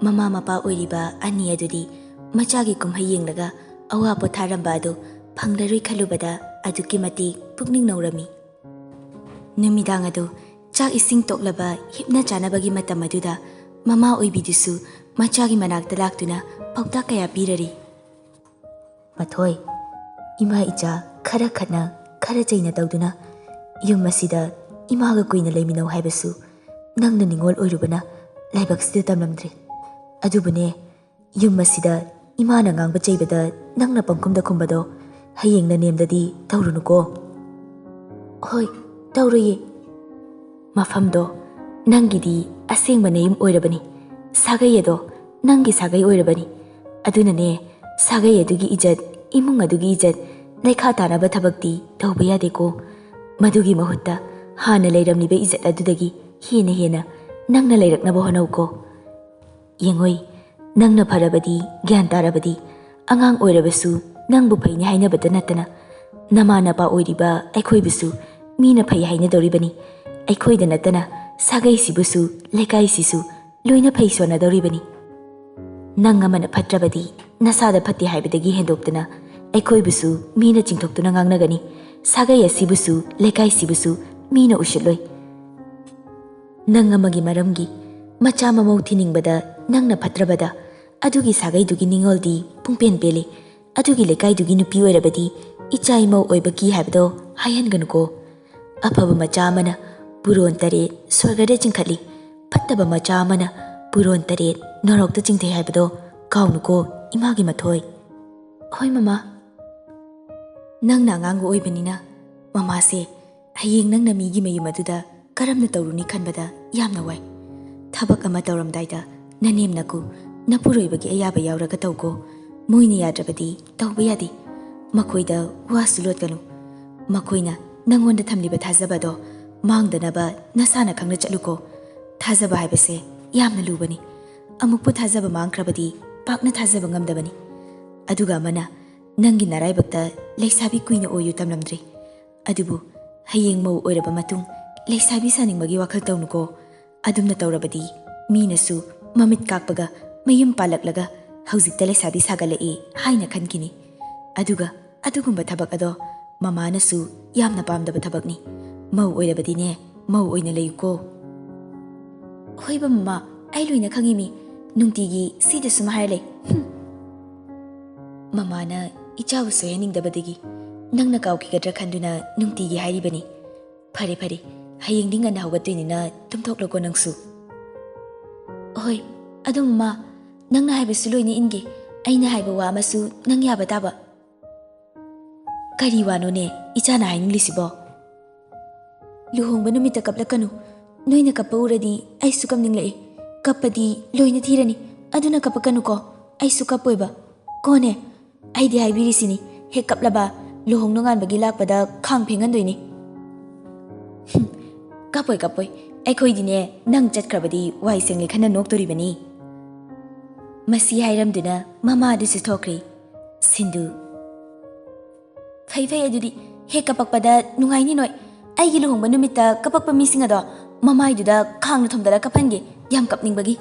ꯃꯃꯥ ꯃꯄꯥ ꯑꯣꯏꯔꯤꯕ ꯑꯅꯤ ꯑꯗꯨꯗꯤ ꯃꯆꯥꯒꯤ ꯀꯨꯝꯍꯩ ꯌꯦꯡꯂꯒ ꯑꯋꯥ ꯄꯣꯊꯥꯔꯝꯕ ꯑꯗꯨ ꯐꯪꯂꯔꯣꯏ ꯈꯜꯂꯨꯕꯗ ꯑꯗꯨꯛꯀꯤ ꯃꯇꯤꯛ ꯄꯨꯛꯅꯤꯡ ꯅꯧꯔꯝꯃꯤ꯫ ꯅꯨꯃꯤꯗꯥꯡ ꯑꯗꯨ ꯆꯥꯛ ꯏꯁꯤꯡ ꯇꯣꯛꯂꯕ ꯍꯤꯞꯅ ꯆꯥꯅꯕꯒꯤ ꯃꯇꯝ ꯑꯗꯨꯗ ꯃꯃꯥ ꯑꯣꯏꯕꯤꯗꯨꯁꯨ ꯃꯆꯥꯒꯤ ꯃꯅꯥꯛꯇ ꯂꯥꯛꯇꯨꯅ ꯄꯥꯎꯇꯥꯛ ꯀꯌꯥ ꯄꯤꯔꯔꯤ꯫ "ꯃꯊꯣꯏ, ꯏꯃꯥ ꯏꯆꯥ ꯈꯔ ꯈꯠꯅ, ꯈꯔ ꯆꯩꯅ ꯇꯧꯗꯨꯅ ꯌꯨꯝ ꯑꯁꯤꯗ ꯏꯃꯥꯒ ꯀꯨꯏꯅ ꯂꯩꯃꯤꯟꯅꯧ ꯍꯥꯏꯕꯁꯨ ꯅꯪꯅ ꯅꯤꯉꯣꯜ ꯑꯣꯏꯔꯨꯕꯅ ꯂꯥꯏꯕꯛꯁꯤꯗ ꯇꯝꯂꯝꯗ꯭ꯔꯦ꯫ ꯑꯗꯨꯕꯨꯅꯦ, ꯌꯨꯝ ꯑꯁꯤꯗ ꯏꯃꯥꯅ ꯉꯥꯡꯕ ꯆꯩꯕꯗ ꯅꯪꯅ ꯄꯪꯈꯨꯝꯗ ꯈꯨꯝꯕꯗꯣ ꯍꯌꯦꯡ ꯅꯅꯦꯝꯗꯗꯤ ꯇꯧꯔꯨꯅꯨꯀꯣ꯫" "ꯍꯣꯏ, ꯇꯧꯔꯨꯏꯌꯦ꯫" "ꯃꯐꯝꯗꯣ ꯅꯪꯒꯤꯗꯤ ꯑꯁꯦꯡꯕ ꯅꯌꯨꯝ ꯑꯣꯏꯔꯕꯅꯤ, ꯁꯥꯒꯩ ꯑꯗꯣ ꯅꯪꯒꯤ ꯁꯥꯒꯩ ꯑꯣꯏꯔꯕꯅꯤ꯫ ꯑꯗꯨꯅꯅꯦ, ꯁꯥꯒꯩ ꯑꯗꯨꯒꯤ ꯏꯖꯠ, ꯏꯃꯨꯡ ꯑꯗꯨꯒꯤ ꯏꯖꯠ ꯂꯩꯈꯥ ꯇꯥꯅꯕ ꯊꯕꯛꯇꯤ ꯇꯧꯕ ꯌꯥꯗꯦꯀꯣ꯫ ꯃꯗꯨꯒꯤ ꯃꯍꯨꯠꯇ ꯍꯥꯟꯅ ꯂꯩꯔꯝꯂꯤꯕ ꯏꯖꯠ ꯑꯗꯨꯗꯒꯤ ꯍꯦꯟꯅ ꯍꯦꯟꯅ ꯅꯪꯅ ꯂꯩꯔꯛꯅꯕ ꯍꯣꯠꯅꯧꯀꯣ꯫ ꯌꯦꯡꯉꯣꯏ, ꯅꯪꯅ ꯐꯔꯕꯗꯤ, ꯒ꯭ꯌꯥꯟ ꯇꯥꯔꯕꯗꯤ, ꯑꯉꯥꯡ ꯑꯣꯏꯔꯕꯁꯨ ꯅꯪꯕꯨ ꯐꯩꯅꯤ ꯍꯥꯏꯅꯕꯇ ꯅꯠꯇꯅ, ꯅꯃꯥ ꯅꯄꯥ ꯑꯣꯏꯔꯤꯕ ꯑꯩꯈꯣꯏꯕꯨꯁꯨ ꯃꯤꯅ ꯐꯩ ꯍꯥꯏꯅꯗꯧꯔꯤꯕꯅꯤ꯫ ꯑꯩꯈꯣꯏꯗ ꯅꯠꯇꯅ ꯁꯥꯒꯩꯁꯤꯕꯨꯁꯨ, ꯂꯩꯀꯥꯏꯁꯤꯁꯨ ꯂꯣꯏꯅ ꯐꯩ ꯁꯣꯟꯅꯗꯧꯔꯤꯕꯅꯤ꯫ ꯅꯪ ꯑꯃꯅ ꯐꯠꯇ꯭ꯔꯕꯗꯤ ꯅꯁꯥꯗ ꯐꯠꯇꯦ ꯍꯥꯏꯕꯗꯒꯤ ꯍꯦꯟꯗꯣꯛꯇꯅ ꯑꯩꯈꯣꯏꯕꯨꯁꯨ ꯃꯤꯅ ꯆꯤꯡꯊꯣꯛꯇꯨꯅ ꯉꯥꯡꯅꯒꯅꯤ꯫ ꯁꯥꯒꯩ ꯑꯁꯤꯕꯨꯁꯨ, ꯂꯩꯀꯥꯏꯁꯤꯕꯨꯁꯨ ꯃꯤꯅ ꯎꯁꯤꯠꯂꯣꯏ꯫ ꯅꯪ ꯑꯃꯒꯤ ꯃꯔꯝꯒꯤ ꯃꯆꯥ ꯃꯃꯧ ꯊꯤꯅꯤꯡꯕꯗ ꯅꯪꯅ ꯐꯠꯇ꯭ꯔꯕꯗ, ꯑꯗꯨꯒꯤ ꯁꯥꯒꯩꯗꯨꯒꯤ ꯅꯤꯉꯣꯜꯗꯤ ꯄꯨꯡꯄꯦꯟ ꯄꯦꯜꯂꯤ꯫ ꯑꯗꯨꯒꯤ ꯂꯩꯀꯥꯏꯗꯨꯒꯤ ꯅꯨꯄꯤ ꯑꯣꯏꯔꯕꯗꯤ ꯏꯆꯥ ꯏꯃꯧ ꯑꯣꯏꯕ ꯀꯤ ꯍꯥꯏꯕꯗꯣ ꯍꯥꯏꯍꯟꯒꯅꯨꯀꯣ꯫ ꯑꯐꯕ ꯃꯆꯥ ꯑꯃꯅ ꯄꯨꯔꯣꯟ ꯇꯔꯦꯠ ꯁ꯭ꯋꯔꯒꯗ ꯆꯤꯡꯈꯠꯂꯤ, ꯐꯠꯇꯕ ꯃꯆꯥ ꯑꯃꯅ ꯄꯨꯔꯣꯟ ꯇꯔꯦꯠ ꯅꯣꯔꯣꯛꯇ ꯆꯤꯡꯊꯩ ꯍꯥꯏꯕꯗꯣ ꯀꯥꯎꯅꯨꯀꯣ, ꯏꯃꯥꯒꯤ ꯃꯊꯣꯏ꯫" "ꯍꯣꯏ, ꯃꯃꯥ꯫" "ꯅꯪꯅ ꯑꯉꯥꯡ ꯑꯣꯏꯕꯅꯤꯅ ꯃꯃꯥꯁꯦ ꯍꯌꯦꯡ ꯅꯪꯅ ꯃꯤꯒꯤ ꯃꯌꯨꯝ ꯑꯗꯨꯗ ꯀꯔꯝꯅ ꯇꯧꯔꯨꯅꯤ ꯈꯟꯕꯗ ꯌꯥꯝꯅ ꯋꯥꯏ꯫ ꯊꯕꯛ ꯑꯃ ꯇꯧꯔꯝꯗꯥꯏꯗ ꯅꯅꯦꯝ ꯅꯀꯨ, ꯅꯄꯨꯔꯣꯏꯕꯒꯤ ꯑꯌꯥꯕ ꯌꯥꯎꯔꯒ ꯇꯧꯀꯣ꯫ ꯃꯣꯏꯅ ꯌꯥꯗ꯭ꯔꯕꯗꯤ ꯇꯧꯕ ꯌꯥꯗꯦ꯫ ꯃꯈꯣꯏꯗ ꯋꯥꯁꯨ ꯂꯣꯠꯀꯅꯨ꯫ ꯃꯈꯣꯏꯅ ꯅꯪꯉꯣꯟꯗ ꯊꯝꯂꯤꯕ ꯊꯥꯖꯕꯗꯣ ꯃꯥꯡꯗꯅꯕ ꯅꯁꯥꯅ ꯈꯪꯅ ꯆꯠꯂꯨꯀꯣ꯫ ꯊꯥꯖꯕ ꯍꯥꯏꯕꯁꯦ ꯌꯥꯝꯅ ꯂꯨꯕꯅꯤ꯫ ꯑꯃꯨꯛꯄꯨ ꯊꯥꯖꯕ ꯃꯥꯡꯈ꯭ꯔꯕꯗꯤ ꯄꯥꯛꯅ ꯊꯥꯖꯕ ꯉꯝꯗꯕꯅꯤ꯫ ꯑꯗꯨꯒ ꯑꯃꯅ, ꯅꯪꯒꯤ ꯅꯔꯥꯏꯕꯛꯇ ꯂꯩꯁꯥꯕꯤ ꯀꯨꯏꯅ ꯑꯣꯏꯌꯨ ꯇꯝꯂꯝꯗ꯭ꯔꯤ꯫ ꯑꯗꯨꯕꯨ ꯍꯌꯦꯡ ꯃꯧ ꯑꯣꯏꯔꯕ ꯃꯇꯨꯡ ꯂꯩꯁꯥꯕꯤ ꯁꯥꯅꯤꯡꯕꯒꯤ ꯋꯥꯈꯜ ꯇꯧꯅꯨꯀꯣ꯫ ꯑꯗꯨꯝꯅ ꯇꯧꯔꯕꯗꯤ ꯃꯤꯅꯁꯨ ꯃꯃꯤꯠ ꯀꯥꯛꯄꯒ ꯃꯌꯨꯝ ꯄꯥꯜꯂꯛꯂꯒ ꯍꯧꯖꯤꯛꯇ ꯂꯩꯁꯥꯕꯤ ꯁꯥꯒꯠꯂꯛꯏ ꯍꯥꯏꯅ ꯈꯟꯈꯤꯅꯤ꯫ ꯑꯗꯨꯒ ꯑꯗꯨꯒꯨꯝꯕ ꯊꯕꯛ ꯑꯗꯣ ꯃꯃꯥꯅꯁꯨ ꯌꯥꯝꯅ ꯄꯥꯝꯗꯕ ꯊꯕꯛꯅꯤ꯫ ꯃꯧ ꯑꯣꯏꯔꯕꯗꯤꯅꯦ, ꯃꯧ ꯑꯣꯏꯅ ꯂꯩꯌꯨꯀꯣ꯫ ꯍꯣꯏꯕ ꯃꯃꯥ, ꯑꯩ ꯂꯣꯏꯅ ꯈꯪꯉꯤꯃꯤ꯫ ꯅꯨꯡꯇꯤꯒꯤ ꯁꯤꯗ ꯁꯨꯝ ꯍꯥꯏꯔ ꯂꯩ꯫ ꯍꯨꯝ꯫ ꯃꯃꯥꯅ ꯏꯆꯥꯕꯨ ꯁꯣꯏꯍꯟꯅꯤꯡꯗꯕꯗꯒꯤ ꯅꯪꯅ ꯀꯥꯎꯈꯤꯒꯗ꯭ꯔꯥ ꯈꯟꯗꯨꯅ ꯅꯨꯡꯇꯤꯒꯤ ꯍꯥꯏꯔꯤꯕꯅꯤ꯫ ꯐꯔꯦ ꯐꯔꯦ, ꯍꯌꯦꯡꯗꯤ ꯉꯟꯅ ꯍꯧꯒꯠꯇꯣꯏꯅꯤꯅ ꯇꯨꯝꯊꯣꯛꯂꯣꯀꯣ ꯅꯪꯁꯨ꯫ ꯍꯣꯏ, ꯑꯗꯣ ꯃꯃꯥ, ꯅꯪꯅ ꯍꯥꯏꯕꯁꯨ ꯂꯣꯏꯅ ꯏꯟꯒꯦ꯫ ꯑꯩꯅ ꯍꯥꯏꯕ ꯋꯥ ꯑꯃꯁꯨ ꯅꯪ ꯌꯥꯕ ꯇꯥꯕ꯫ ꯀꯔꯤ ꯋꯥꯅꯣꯅꯦ ꯏꯆꯥꯅ ꯍꯥꯏꯅꯤꯡꯂꯤꯁꯤꯕꯣ? ꯂꯨꯍꯣꯡꯕ ꯅꯨꯃꯤꯠꯇ ꯀꯞꯂꯛꯀꯅꯨ꯫ ꯅꯣꯏꯅ ꯀꯞꯄ ꯎꯔꯗꯤ ꯑꯩꯁꯨ ꯀꯞꯅꯤꯡꯂꯛꯏ꯫ ꯀꯞꯄꯗꯤ ꯂꯣꯏꯅ ꯊꯤꯔꯅꯤ꯫ ꯑꯗꯨꯅ ꯀꯞꯄꯛꯀꯅꯨꯀꯣ꯫ ꯑꯩꯁꯨ ꯀꯞꯄꯣꯏꯕ꯫ ꯀꯣꯅꯦ, ꯑꯩꯗꯤ ꯍꯥꯏꯕꯤꯔꯤꯁꯤꯅꯤ, ꯍꯦꯛ ꯀꯞꯂꯕ ꯂꯨꯍꯣꯡ ꯅꯣꯡꯉꯥꯟꯕꯒꯤ ꯂꯥꯛꯄꯗ ꯈꯥꯡ ꯐꯦꯡꯍꯟꯗꯣꯏꯅꯤ꯫ ꯍꯨꯝ, ꯀꯞꯄꯣꯏ, ꯀꯞꯄꯣꯏ꯫ ꯑꯩꯈꯣꯏꯗꯤꯅꯦ, ꯅꯪ ꯆꯠꯈ꯭ꯔꯕꯗꯤ ꯋꯥꯏ ꯁꯦꯡꯂꯦ ꯈꯟꯅ ꯅꯣꯛꯇꯣꯔꯤꯕꯅꯤ꯫ ꯃꯁꯤ ꯍꯥꯏꯔꯝꯗꯨꯅ ꯃꯃꯥꯗꯨꯁꯨ ꯊꯣꯛꯈ꯭ꯔꯦ꯫ ꯁꯤꯟꯗꯨ꯫ ꯐꯩ ꯐꯩ, ꯑꯗꯨꯗꯤ ꯍꯦꯛ ꯀꯞꯄꯛꯄꯗ ꯅꯨꯡꯉꯥꯏꯅꯤ ꯅꯣꯏ꯫ ꯑꯩꯒꯤ ꯂꯨꯍꯣꯡꯕ ꯅꯨꯃꯤꯠꯇ ꯀꯞꯄꯛꯄ ꯃꯤꯁꯤꯡ ꯑꯗꯣ ꯃꯃꯥꯏꯗꯨꯗ ꯈꯥꯡꯅ ꯊꯣꯝꯗꯔ ꯀꯞꯍꯟꯒꯦ, ꯌꯥꯝ ꯀꯞꯅꯤꯡꯕꯒꯤ꯫